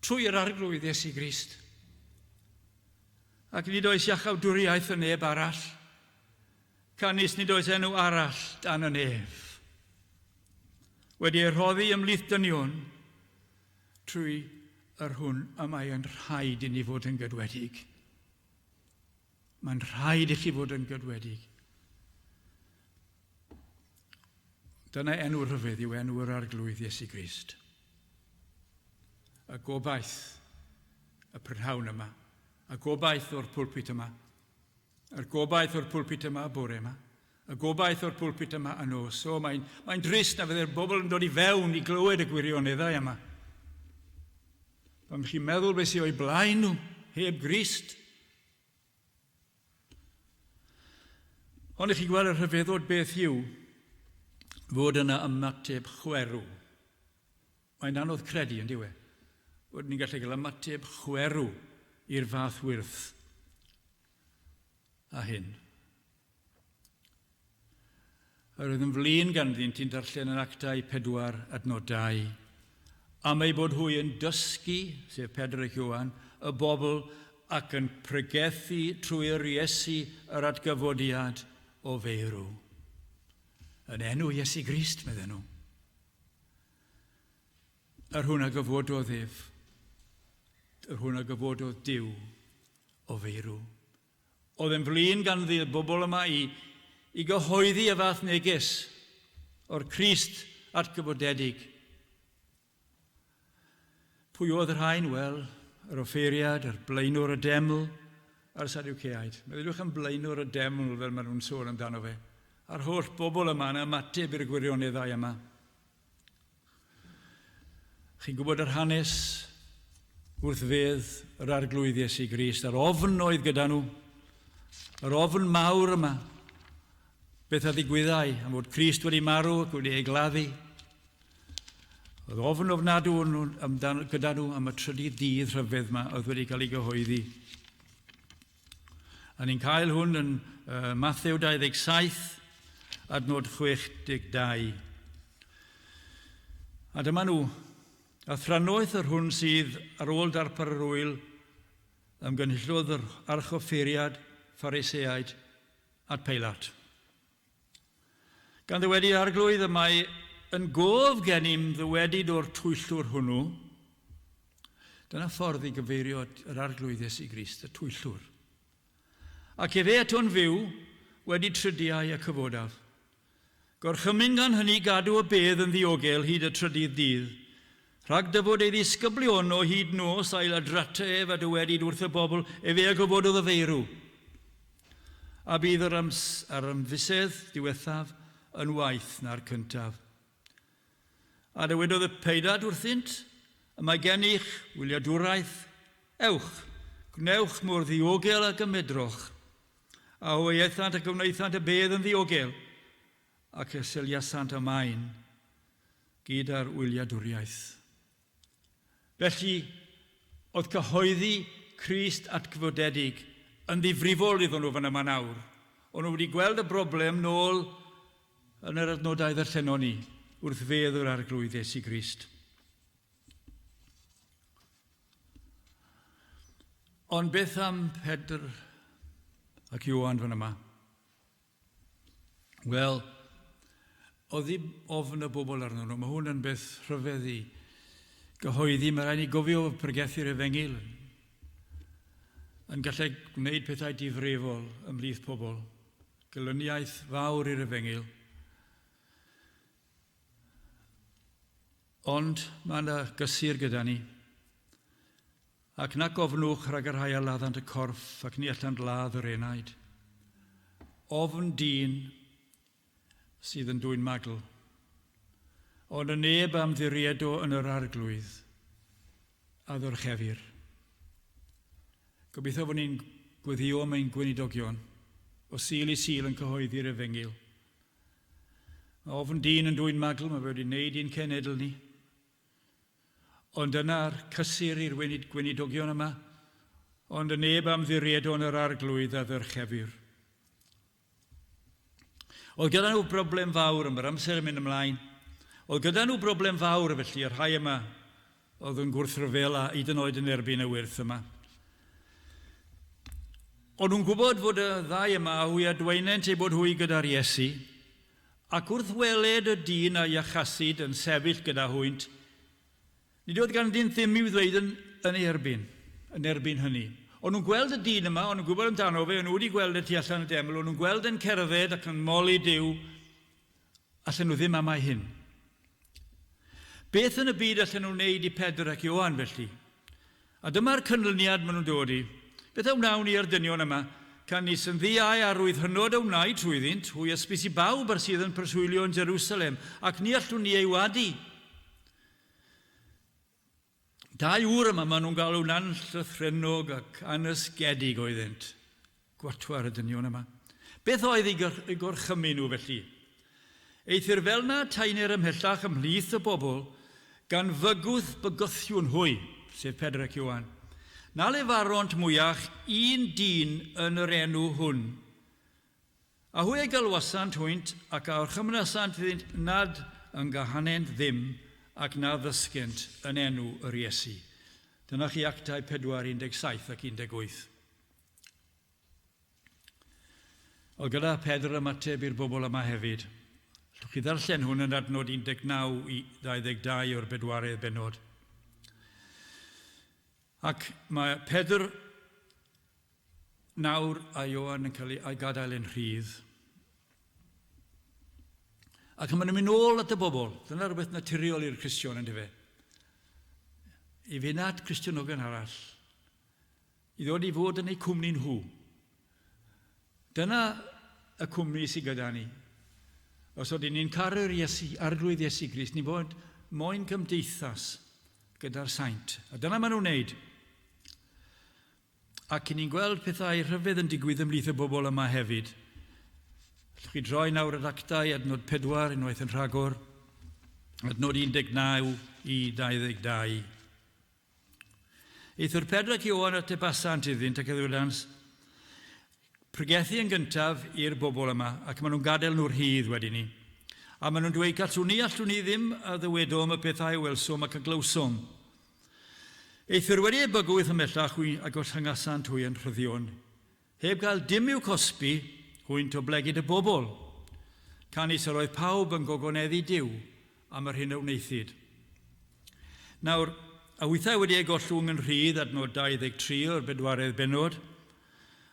trwy yr Arglwydd Iesu Grist. Ac nid oes iachawdwriaeth yn neb arall. Canys nid oes enw arall dan y nef wedi ei rhoddi ymhlith dynion trwy yr hwn y mae yn rhaid i ni fod yn gydwedig. Mae'n rhaid i chi fod yn gydwedig. Dyna enw rhyfedd yw enw yr Arglwydd Iesu Grist. Y gobaith y prynhawn yma, y gobaith o'r pulpit yma, Yr gobaith o'r pulpit yma y bore yma. Y gobaith o'r pulpit yma y nos. O, mae'n mae drist na fydde'r bobl yn dod i fewn i glywed y gwirioneddau yma. Pan chi'n meddwl beth sydd o'i blaen nhw, heb Grist. Ond i chi gweld y rhyfeddod beth yw fod yna ymateb chwerw. Mae'n anodd credu, yn dyw e, bod ni'n gallu cael ymateb chwerw i'r fath wyrth a hyn. Yr oedd yn flin ganddynt i'n darllen yn Actau 4 adnod 2, am eu bod hwy yn dysgu, sef Pedr ac Ioan, y bobl ac yn pregethu trwy'r Iesu yr atgyfodiad o feirw. Yn enw Iesu Grist, medden nhw. Yr hwn a gyfododd ef, yr hwn a gyfododd Duw o feirw. Oedd yn flin ganddi y bobl yma i, i gyhoeddi y fath neges o'r Crist atgyfodedig. Pwy oedd y rhain? Wel, yr offeiriad, yr blaenwr y deml, a'r Sadwceaid. Meddyliwch am blaenwr y deml fel maen nhw'n sôn amdano fe. A'r holl bobl yma yn ymateb i'r gwirioneddau yma. Chi'n gwybod yr hanes wrth fedd yr Arglwydd Iesu Grist, a'r ofn oedd gyda nhw, yr ofn mawr yma, beth a ddigwyddai am fod Crist wedi marw ac wedi ei gladdu. Oedd ofn ofnadw amdano, gyda nhw am y trydydd dydd rhyfedd yma oedd wedi cael ei gyhoeddi. A ni'n cael hwn yn uh, Matthew 27, adnod 62. A dyma nhw, a thrannoeth yr hwn sydd ar ôl darpar yr wyl, ymgynhullodd yr archoffeiriad Phariseaid at Peilat. Gan ddywedyd, Arglwydd, y mae yn gof gennym ddywedyd o'r twyllwr hwnnw. Dyna ffordd i gyfeirio at yr Arglwydd Iesu Grist, y twyllwr. Ac efe eto'n fyw, wedi trydiau y cyfodaf. Gorchymyn gan hynny gadw y bedd yn ddiogel hyd y trydydd dydd, rhag dyfod ei ddisgyblion o hyd nos a'i ladrata ef a dywedyd wrth y bobl, efe a gyfododd y feirw. A bydd yr yr ymfusedd diwethaf yn waeth na'r cyntaf. A dywedodd y peidad wrthynt, Y mae gennych wyliadwraeth, ewch, gwnewch mor ddiogel ag y medroch. A hwy aethant ac y wnaethant y bedd yn ddiogel, ac y seliasant y maen gyda'r wyliadwriaeth. Felly, oedd cyhoeddi Crist atgyfodedig yn ddifrifol iddyn nhw fan yma nawr. O'n nhw wedi gweld y broblem nôl yn yr adnodau ddarllenon ni wrth fedd yr Arglwydd Iesu Grist. Ond beth am Pedr ac Ioan fan yma? Wel, oedd ddim ofn y bobl arnyn nhw. Mae hwn yn beth rhyfedd i gyhoeddi. Mae rhaid ni gofio pregethu'r efengyl yn gallu gwneud pethau difrifol ymhlith pobl. Gelyniaeth fawr i'r efengyl. Ond mae yna gysur gyda ni. Ac nac ofnwch rhag y rhai a laddant y corff, ac ni allant ladd yr enaid. Ofn dyn sydd yn dwyn magl. Ond y neb am ddiriedo yn yr arglwydd a ddyrchefir. Gobeithio fod ni'n gweddio am ein gweinidogion o Sul i Sul yn cyhoeddi'r efengyl. Mae ofn dyn yn dwyn magl, mae fe wedi wneud i'n cenedl ni. Ond dyna'r cysur i'r gweinidogion yma, ond y neb am ddiriedo yn yr arglwydd a ddyrchefir. Oedd gyda nhw broblem fawr, am yr amser yn mynd ymlaen, oedd gyda nhw broblem fawr felly, y rhai yma oedd yn gwrthryfela hyd yn oed yn erbyn y wyrth yma. O'n nhw'n gwybod fod y ddau yma, hwy a dweinent eu bod hwy gyda'r Iesu, Ac wrth weled y dyn a iachasid yn sefyll gyda hwynt, nid oedd ganddynt ddim i'w ddweud yn, yn ei erbyn, yn erbyn hynny. O'n nhw'n gweld y dyn yma, o'n nhw'n gwybod amdano fe, o'n nhw wedi gweld e tu allan y deml, o'n nhw'n gweld e'n cerdded ac yn moli Duw, allan nhw ddim amau hyn. Beth yn y byd allan nhw wneud i Pedr ac Ioan felly? A dyma'r canlyniad maen nhw'n dod i. Beth a wnawn ni â'r dynion yma? Canys yn ddiau arwydd hynod a wnaed trwyddynt, hwy ysbys i bawb ar sydd yn preswylio yn Jerusalem, ac ni allwn ni ei wadu. Dau ŵr yma maen nhw'n galw'n anllythrennog ac anysgedig oeddynt. Gwatwar y dynion yma. Beth oedd eu gorchymyn nhw felly? Eithr fel na taenir ymhellach ymhlith y bobl, gan fygwth bygythiwn hwy, sef Pedr ac Ioan, na lefaront mwyach un dyn yn yr enw hwn. A hwy a galwasant hwynt ac a orchymynasant iddynt nad yngahanent ddim ac na ddysgent yn enw yr Iesu. Dyna chi Actau 4, 17 ac 18. Oedd gyda Pedr ymateb i'r bobl yma hefyd. Allwch chi ddarllen hwn yn adnod 19 i 22 o'r bedwaredd bennod. Ac mae Pedr nawr a Ioan yn cael ei gadael yn rhydd. Ac maen nhw'n mynd nôl at y bobl. Dyna rhywbeth naturiol i'r Cristion, ynddo fe? I fynd at Cristionogion arall. I ddod i fod yn eu cwmni nhw. Dyna y cwmni sydd gyda ni. Os ydyn ni'n caru'r Iesu, Arglwydd Iesu Grist, ni fod moyn cymdeithas gyda'r saint. A dyna maen nhw'n wneud. Ac ni'n gweld pethau rhyfedd yn digwydd ymhlith y bobl yma hefyd. Allwch chi droi nawr at Actau adnod 4 unwaith yn rhagor, adnod 19 i 22. Eithr Pedr ac Ioan atebasant iddynt ac a ddywedant, pregethu yn gyntaf i'r bobl yma, ac maen nhw'n gadael nhw'r rhydd wedyn ni. A maen nhw'n dweud, gallwn ni, allwn ni ddim a ddywedom y pethau a welsom ac a glywsom. Eithr wedi eu bygwth ymhellach hwy a gollyngasant hwy yn rhyddion, heb gael dim i'w cosbi hwynt oblegid y bobl, canys yr oedd pawb yn gogoneddu Duw am yr hyn a wnaethid. Nawr, a hwythau wedi eu gollwng yn rhydd, adnod 23 o'r bedwaredd bennod,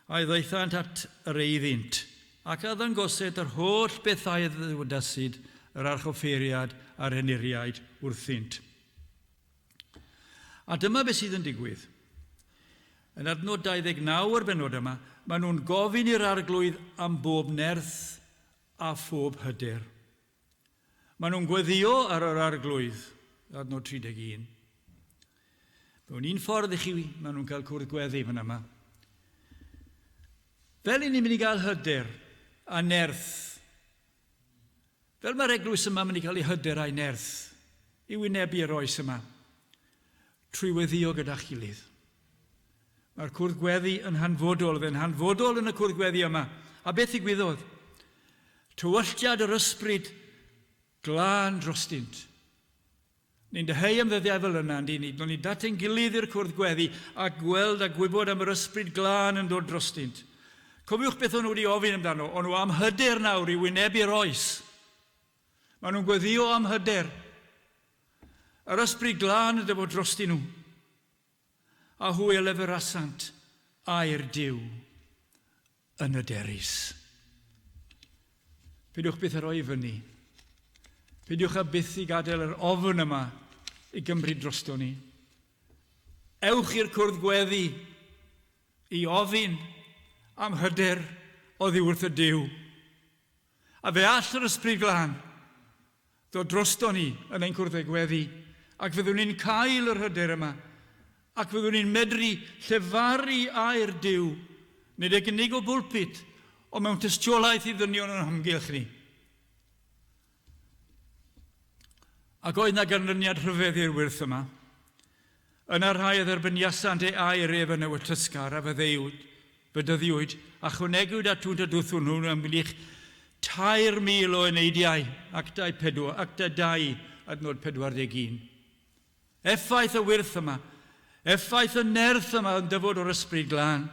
a'i ddaethant at yr eiddynt, ac a ddangoset yr holl bethau a ddywedasid yr archoffeiriad a'r henuriaid wrthynt. A dyma beth sydd yn digwydd. Yn adnod 29 o'r bennod yma, maen nhw'n gofyn i'r Arglwydd am bob nerth a phob hyder. Maen nhw'n gweddio ar yr Arglwydd, adnod 31. Mewn un ffordd i chi, maen nhw'n cael cwrdd gweddi fan yma. Fel i ni'n mynd i gael hyder a nerth, fel mae'r eglwys yma mynd i gael ei hyder a'i nerth i wynebu yr oes yma, trwy weddio gyda'ch gilydd. Mae'r cwrdd gweddi yn hanfodol, fe'n hanfodol yn y cwrdd gweddi yma. A beth ddigwyddodd? Tywalltiad yr ysbryd glân drostynt. Ni'n dyheu am ddyddiau fel yna, yndyn ni? Do'n ni dat ein gilydd i'r cwrdd gweddi a gweld a gwybod am yr ysbryd glân yn dod drostynt. Cofiwch beth o'n nhw wedi ofyn amdano. O'n nhw am hyder nawr i wynebu'r oes. Maen nhw'n gweddio am hyder. Yr ysbryd glân yn dyfod drostyn nhw. A hwy a leferasant air Duw yn hyderus. Peidiwch byth â rhoi i fyny. Peidiwch â byth i gadael yr ofn yma i gymryd drosto ni. Ewch i'r cwrdd gweddi i ofyn am hyder oddi wrth y Duw. A fe all yr Ysbryd Glân ddod drosto ni yn ein cwrdd gweddi, ac fyddwn ni'n cael yr hyder yma, ac fyddwn ni'n medru llefaru air Duw, nid ag unig o bwlpit, ond mewn tystiolaeth i ddynion o'n hamgylch ni. Ac oedd na ganlyniad rhyfedd i'r wyrth yma. Yna rhai a dderbyniasant ei air ef yn ewyllysgar a fyddeuwyd, fedyddiwyd, a chwnegwyd atwnt a dwthwn nhw ymgylch 3,000 o eneidiau, Actau 4, Actau 2, adnod 41. Effaith y wyrth yma, effaith y nerth yma yn dyfod o'r Ysbryd Glân.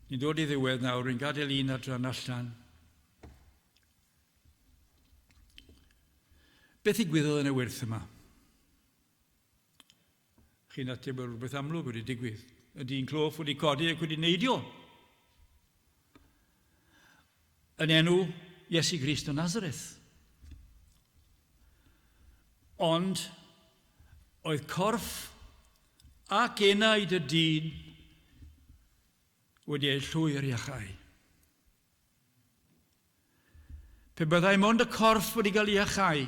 Ni'n dod i ddiwedd nawr, rwy'n gadael un adran allan. Beth ddigwyddodd yn y wyrth yma? Chi'n ateb bod rhywbeth amlwg wedi digwydd. Y dyn cloff wedi codi ac wedi neidio. Yn enw Iesu Grist o Nazareth. Ond oedd corff ac enaid y dyn wedi eu llwyr iachau. Pe byddai mond y corff wedi cael ei iachau,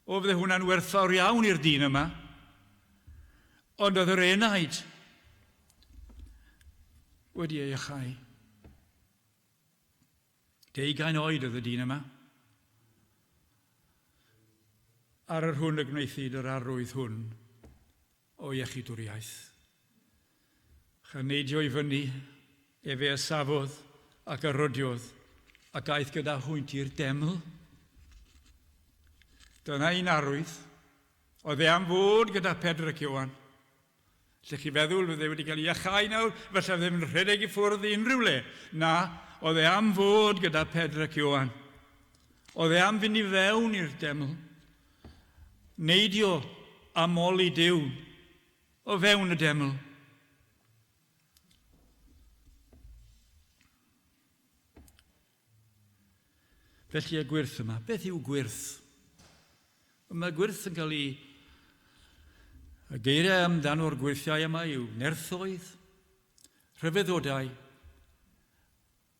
o fydde hwnna'n werthfawr iawn i'r dyn yma. Ond oedd yr enaid wedi ei iachau. Deugain oed oedd y dyn yma. Ar yr hwn y gwnaethid yr arwydd hwn o iechydwriaeth. Chaneidio i fyny, efe a safodd ac a rodiodd ac aeth gyda hwynt i'r deml. Dyna un arwydd. Oedd e am fod gyda Pedr ac Ioan. Lle chi feddwl fydde wedi cael ei iachau nawr, falle fydde fe'n rhedeg i ffwrdd i unrhyw le. Na, oedd e am fod gyda Pedr ac Ioan. Oedd e am fynd i fewn i'r deml. Neidio a moli Duw o fewn y deml. Felly y gwyrth yma, beth yw gwyrth? Mae gwyrth yn cael ei... Y geiriau amdano'r gwyrthiau yma yw nerthoedd, rhyfeddodau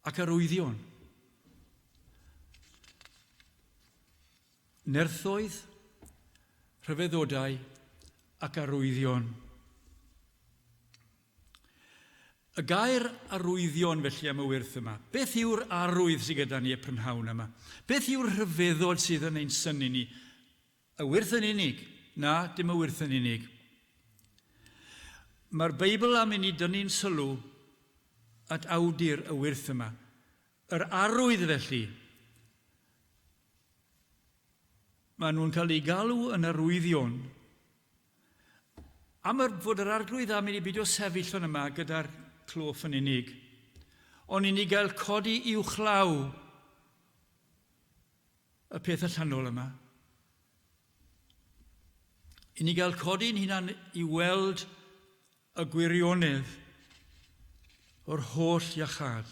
ac arwyddion. Nerthoedd, rhyfeddodau ac arwyddion. Y gair arwyddion felly am y wyrth yma. Beth yw'r arwydd sydd gyda ni y prynhawn yma? Beth yw'r rhyfeddod sydd yn ein synnu ni? Y wyrth yn unig? Na, dim y wyrth yn unig. Mae'r Beibl am i ni dynnu'n sylw at awdur y wyrth yma. Yr arwydd felly, maen nhw'n cael eu galw yn arwyddion am yr, fod yr arglwydd am i ni beidio sefyll fan yma gyda'r cloff yn unig, ond i ni gael codi uwchlaw y peth allanol yma. I ni gael codi'n hunan i weld y gwirionedd o'r holl iachâd.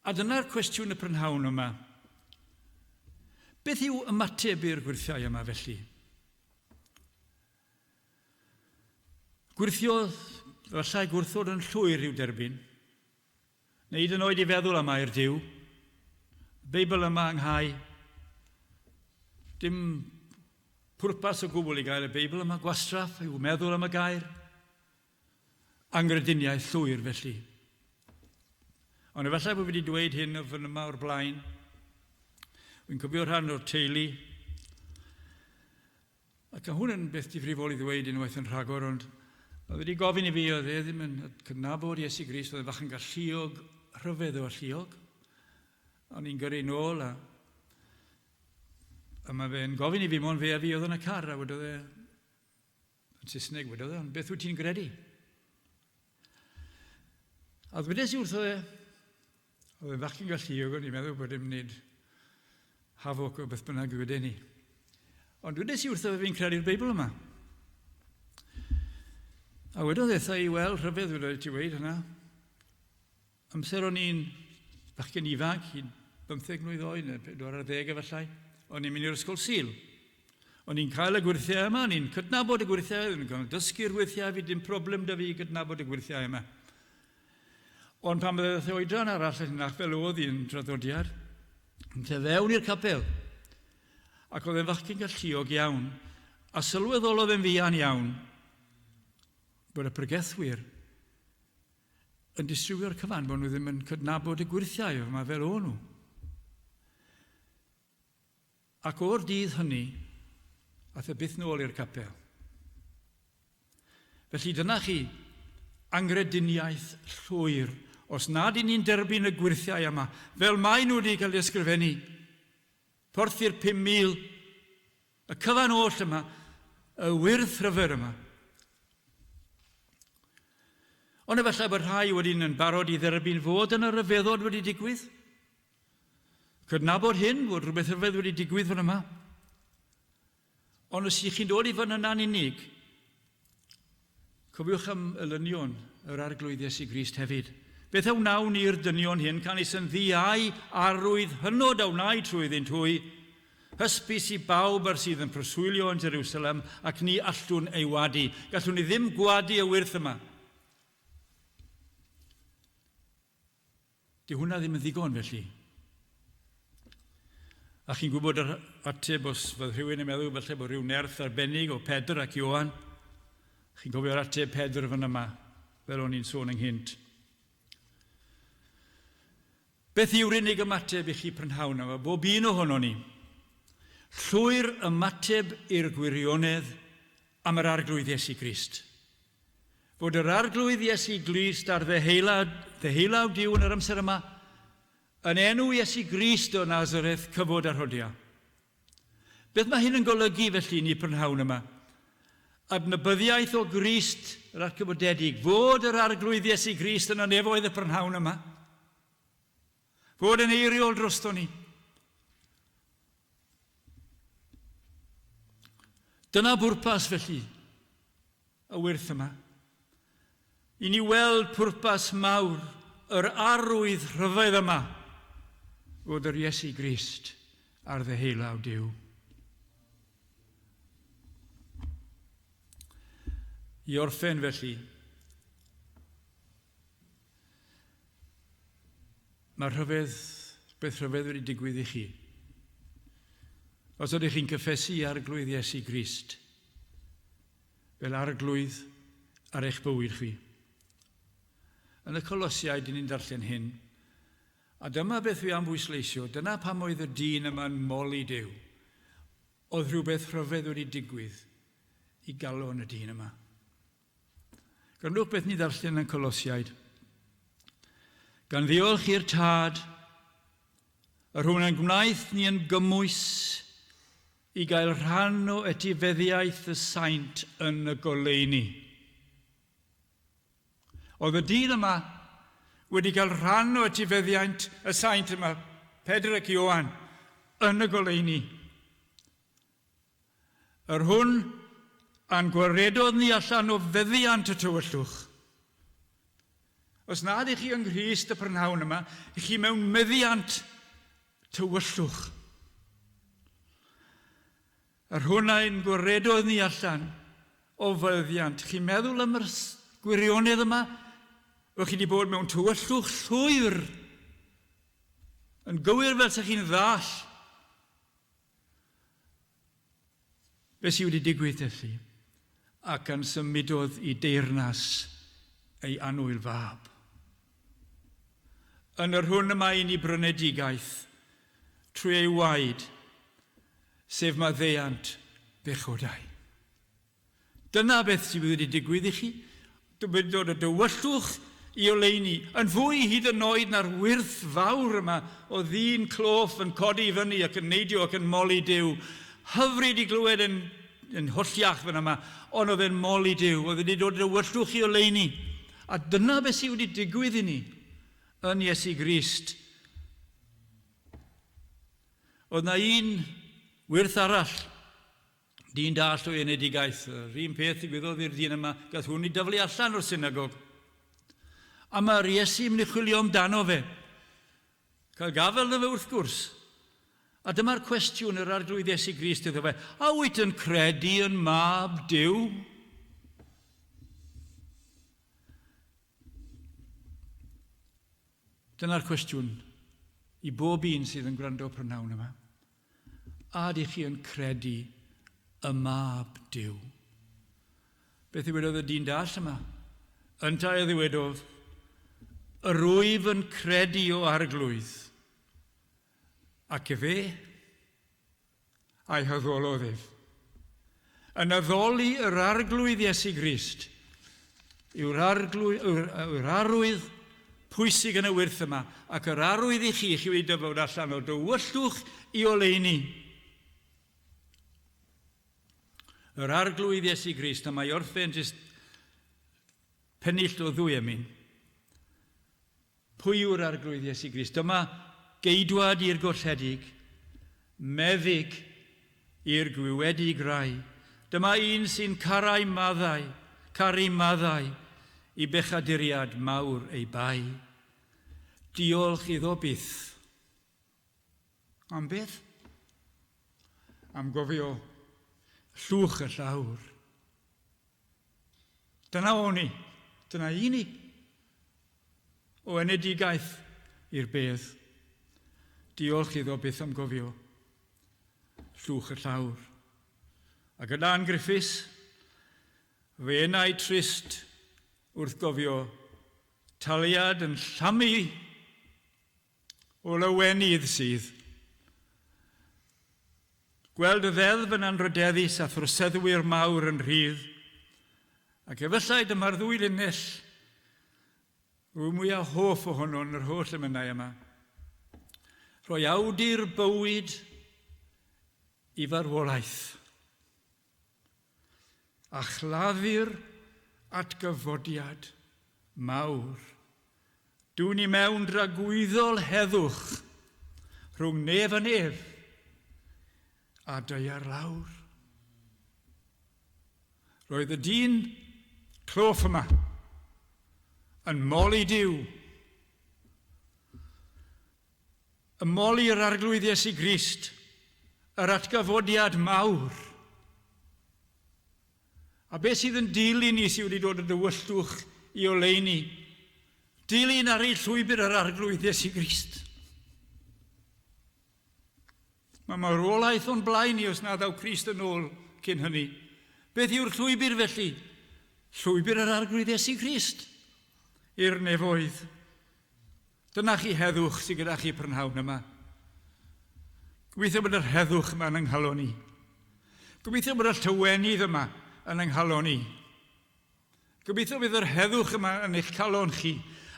A dyna'r cwestiwn y prynhawn yma. Beth yw ymateb i'r gwyrthiau yma felly? Gwyrthio, efallai gwrthod yn llwyr i'w derbyn, neu hyd yn oed i feddwl am air Duw. Y Beibl yma ynghau. Dim pwrpas o gwbl i gael y Beibl yma, gwastraff yw meddwl am y gair. Angrediniaeth llwyr felly. Ond efallai bod fi wedi dweud hyn o fan yma o'r blaen. Wy'n cofio rhan o'r teulu. Ac mae hwn yn beth difrifol i ddweud unwaith yn rhagor, ond oedd wedi gofyn i fi, oedd e ddim yn cydnabod Iesu Grist, oedd e fach yn galluog, rhyfedd o alluog. O'n i'n gyrru nôl a, a mae fe'n gofyn i fi, mon fe a fi oedd yn y car, a wedodd e, Yn Saesneg wedodd e, ond beth wyt ti'n gredu? A ddwedes i wrtho e, oedd e'n fachgen galluog, o'n i'n meddwl bod e'n mynd hafoc o beth bynnag ddweden ni. Ond dwedes i wrtho fe fi'n credu'r Beibl yma. A wedodd eitha i, wel, rhyfedd wedodd ti weid hynna. Amser o'n i'n fachgen ifanc, hyd 15 mlwydd oed neu 40 efallai, o'n i'n mynd i'r ysgol Sul. O'n i'n cael y gwyrthiau yma, o'n i'n cydnabod y gwyrthiau, o'n i'n cael dysgu'r gwyrthiau, fi dim problem da fi i gydnabod y gwyrthiau yma. Ond pan bydde oedran arall yn hynach fel oedd hi'n draddodiad, yn te fewn i'r capel. Ac oedd e'n fachgen galluog iawn, a sylweddolodd e'n fuan iawn bod y pregethwyr yn distrywio'r cyfan, bod nhw ddim yn cydnabod y gwyrthiau yma fel o'n nhw. Ac o'r dydd hynny, ath e byth nôl i'r capel. Felly dyna chi angrediniaeth llwyr, os nad i ni'n derbyn y gwyrthiau yma, fel maen nhw wedi cael eu ysgrifennu, porthi'r 5,000, y cyfan oll yma, y wyrth rhyfer yma. Ond efallai bod rhai wedyn yn barod i dderbyn fod yna ryfeddod wedi digwydd. Cydnabod hyn, fod rhywbeth rhyfedd wedi digwydd fan yma. Ond os ych chi'n dod i fan yna'n unig, cofiwch am elynion yr Arglwydd Iesu Grist hefyd. Beth a wnawn i'r dynion hyn, canys yn ddiau arwydd hynod a wnai trwy iddynt hwy, hysbys i bawb ar sydd yn preswylio yn Jerusalem, ac ni allwn ei wadu. Gallwn ni ddim gwadu y wyrth yma. Di hwnna ddim yn ddigon felly. A chi'n gwybod yr ateb os fydd rhywun yn meddwl falle bod rhyw nerth arbennig o Pedr ac Ioan. Chi'n cofio'r ateb Pedr fan yma, fel o'n i'n sôn ynghynt. Beth yw'r unig ymateb i chi prynhawn yma, bob un ohono ni? Llwyr ymateb i'r gwirionedd am yr Arglwydd Iesu Grist. Fod yr Arglwydd Iesu Grist ar ddeheulaw, ddeheulaw Duw yn yr amser yma, yn enw Iesu Grist o Nazareth, cyfod a rhodia. Beth mae hyn yn golygu felly ni prynhawn yma? Adnabyddiaeth o Grist yr atgyfodedig, fod yr Arglwydd Iesu Grist yn y nefoedd y prynhawn yma. Fod yn eiriol drosto ni. Dyna bwrpas felly y wyrth yma. I ni weld pwrpas mawr yr arwydd rhyfedd yma fod yr Iesu Grist ar ddeheulaw Duw. I orffen felly, mae rhyfedd, beth rhyfedd wedi digwydd i chi. Os ydych chi'n cyffesu Arglwydd Iesu Grist, fel arglwydd ar eich bywyd chwi. Yn y Colosiaid, dyn ni'n darllen hyn, a dyma beth fi am bwysleisio, dyna pam oedd y dyn yma'n moli Duw. Oedd rhywbeth rhyfedd wedi digwydd i galon y dyn yma. Gwrandwch beth ni ddarllen yn Colosiaid. Gan ddiolch i'r Tad, yr hwn a'n gwnaeth ni yn gymwys i gael rhan o etifeddiaeth y saint yn y goleuni. Oedd y dyn yma wedi cael rhan o etifeddiant y saint yma, Pedr ac Ioan, yn y goleuni. Yr hwn a'n gwaredodd ni allan o feddiant y tywyllwch. Os nad ych chi yng Nghrist y prynhawn yma, ych chi mewn meddiant tywyllwch. Yr hwn a'n gwaredodd ni allan o fyddiant. Chi'n meddwl am yr gwirionedd yma? Ych chi wedi bod mewn tywyllwch llwyr. Yn gywir fel sech chi'n ddall. Be sydd wedi digwydd felly? Ac yn symudodd i deyrnas ei annwyl fab. Yn yr hwn y mae i ni brynedigaeth trwy ei waed, sef maddeuant bechodau. Dyna beth sydd wedi digwydd i chi. Wedi dod o dywyllwch i oleuni, yn fwy hyd yn oed na'r wyrth fawr yma o ddyn cloff yn codi i fyny ac yn neidio ac yn moli Duw. Hyfryd i glywed yn, yn holliach fan yma, ond oedd e'n moli Duw, oedd wedi dod o dywyllwch i oleuni. A dyna beth sydd wedi digwydd i ni yn Iesu Grist. Oedd na un wyrth arall, dyn dall o'i enedigaeth. Yr un peth ddigwyddodd i'r dyn yma, gath hwn i dyflu allan o'r synagog. A mae'r Iesu yn mynd i chwilio amdano fe. Cael gafael ynddo fe wrth gwrs. A dyma'r cwestiwn yr Arglwydd Iesu Grist iddo fe. A wyt yn credu yn mab Duw? Dyna'r cwestiwn i bob un sydd yn gwrando prynhawn yma. A ydych chi yn credu y mab Duw? Beth ddywedodd y dyn dall yma? Yntau a ddywedodd, Yr wyf yn credu o arglwydd. Ac efe a'i haddolodd ef. Yn addoli yr Arglwydd Iesu Grist yw'r, arglwy, yw'r, yw'r arwydd pwysig yn y wyrth yma, ac yr arwydd i chi, chi wedi dyfod allan o dywyllwch i oleuni. Yr Arglwydd Iesu Grist, a mae orffen jyst pennill o ddwy emyn. Pwy yw'r Arglwydd Iesu Grist? Dyma geidwad i'r golledig, meddyg i'r gwywedig rai. Dyma un sy'n carau maddau, caru maddau i bechaduriad mawr ei bai. Diolch iddo byth. Am beth? Am gofio llwch y llawr. Dyna o'n i. Dyna i ni. O enedigaeth i'r bedd. Diolch iddo byth am gofio llwch y llawr. A gyda Ann Griffiths, fy enau trist wrth gofio taliad yn llamu O lawenydd sydd. Gweld y ddeddf yn anrhydeddus a throseddwyr mawr yn rhydd, ac efallai dyma'r ddwy linell rwy mwyaf hoff ohono yn yr holl emynau yma. Rhoi awdur bywyd i farwolaeth. A chladdu'r atgyfodiad mawr. Dwn i mewn dragwyddol heddwch rhwng nef a nef a daear lawr. Roedd y dyn cloff yma yn moli Duw, yn moli yr Arglwydd Iesu Grist, yr atgyfodiad mawr. A beth sydd yn dilyn ni sydd wedi dod o dywyllwch i oleuni? Dilyn ar ei llwybr yr Arglwydd Iesu Grist. Mae marwolaeth o'n blaen ni os na ddaw Crist yn ôl cyn hynny. Beth yw'r llwybr felly? Llwybr yr Arglwydd Iesu Grist i'r nefoedd. Dyna chi heddwch sydd gyda chi prynhawn yma. Gobeithio bod yr heddwch yma yn yng nghalon i. Gobeithio bod y llywenydd yma yn yng nghalon i. Gobeithio bydd yr heddwch yma yn eich calon chi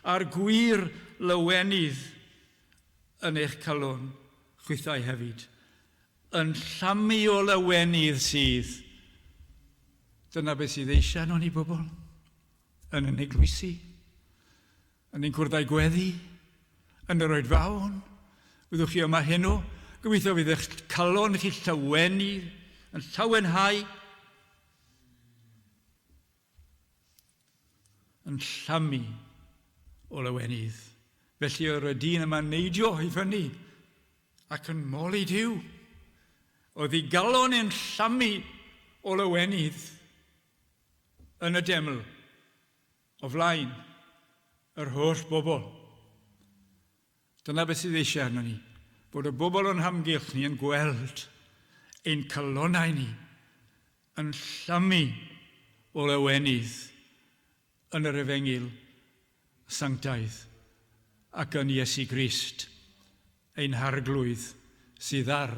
a'r gwir lawenydd yn eich calon chwithau hefyd. Yn llamu o lawenydd sydd. Dyna beth sydd eisiau arnon ni bobl yn yn eglwysi, yn ein cwrddau gweddi, yn yr oedfaon. Byddwch chi yma heno, gobeithio fydd eich calon chi llawenydd, yn llawenhau, yn llamu o lawenydd. Felly yr y dyn yma'n neidio i fyny ac yn moli Duw. Oedd ei galon yn llamu o lawenydd yn y deml o flaen yr holl bobl. Dyna beth sydd eisiau arnon ni, bod y bobl o'n hamgylch ni yn gweld ein calonnau ni yn llamu o lawenydd yn yr Efengyl sanctaidd ac yn Iesu Grist, ein Harglwydd sydd ar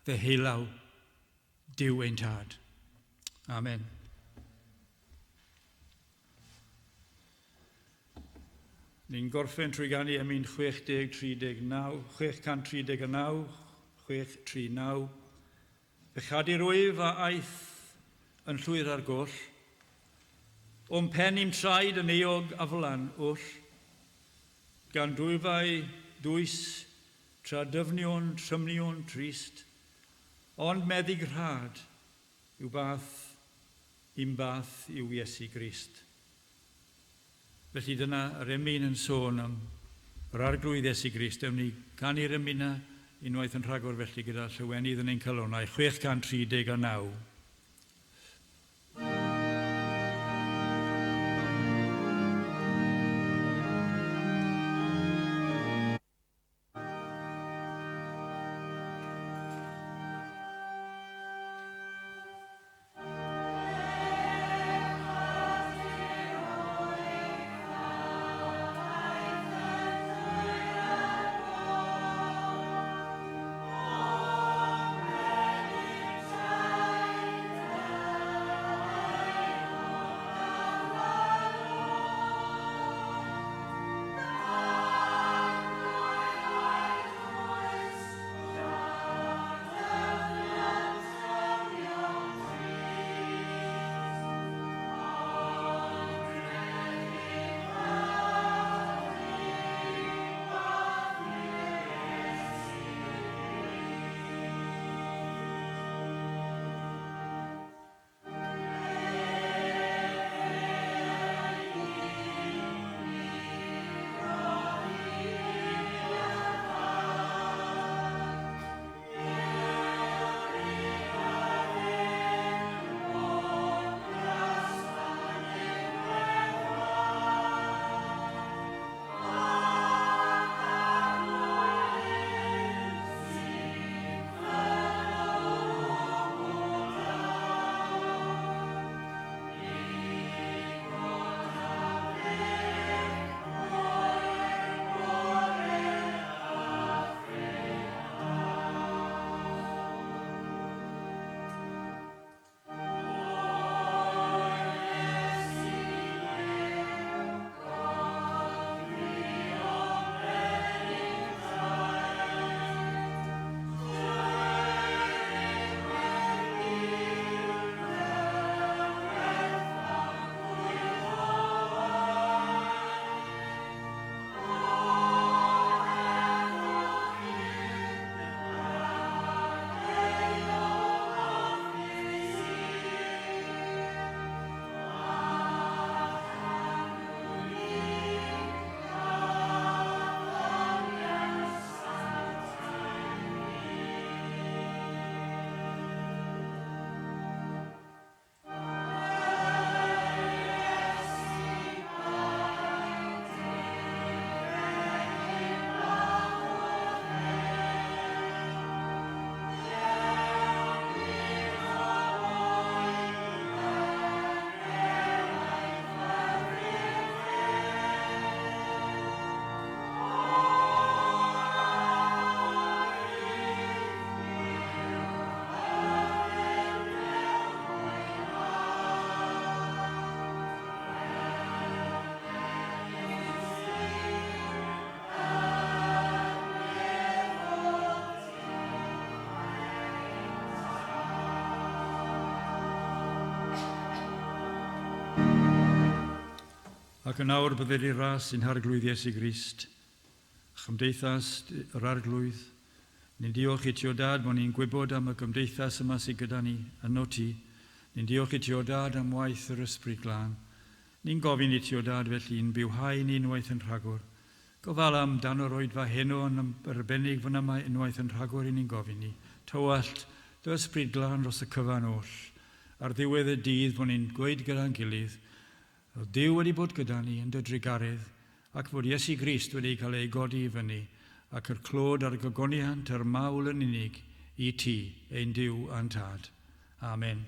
ddeheulaw Duw ein Tad. Amen. Ni'n gorffen trwy ganu emyn 60, 39, 639, 639. Pechadur wyf a aeth yn llwyr ar goll, O'm pen i'm traed yn euog aflan oll, Gan dwyfau dwys tra dyfnion trymnion trist, Ond meddyg rhad yw bath i'm bath yw Iesu Grist. Felly dyna yr emyn yn sôn am yr Arglwydd Iesu Grist. Ewn ni ganu'r emyn 'na unwaith yn rhagor felly gyda llawenydd yn ein calonnau. 639. Ac yn awr bydded i ras i'n Harglwydd Iesu Grist, chymdeithas yr Arglwydd. Ni'n diolch i ti o Dad bod ni'n gwybod am y gymdeithas yma sydd gyda ni yno ti. Ni'n diolch i ti o Dad am waith yr Ysbryd Glân. Ni'n gofyn i ti o Dad felly i'n bywhau ni unwaith yn rhagor. Gofal am dan yr oedfa heno yn arbennig fan yma unwaith yn rhagor i ni'n gofyn ni. Tywallt dy Ysbryd Glân dros y cyfan oll. Ar ddiwedd y dydd bod ni'n gweud gyda'n gilydd, Oedd Duw wedi bod gyda ni yn dy drugaredd, ac fod Iesu Grist wedi cael ei godi i fyny, ac yr clod a'r gogoniant a'r mawl yn unig i ti, ein Duw a'n Tad. Amen.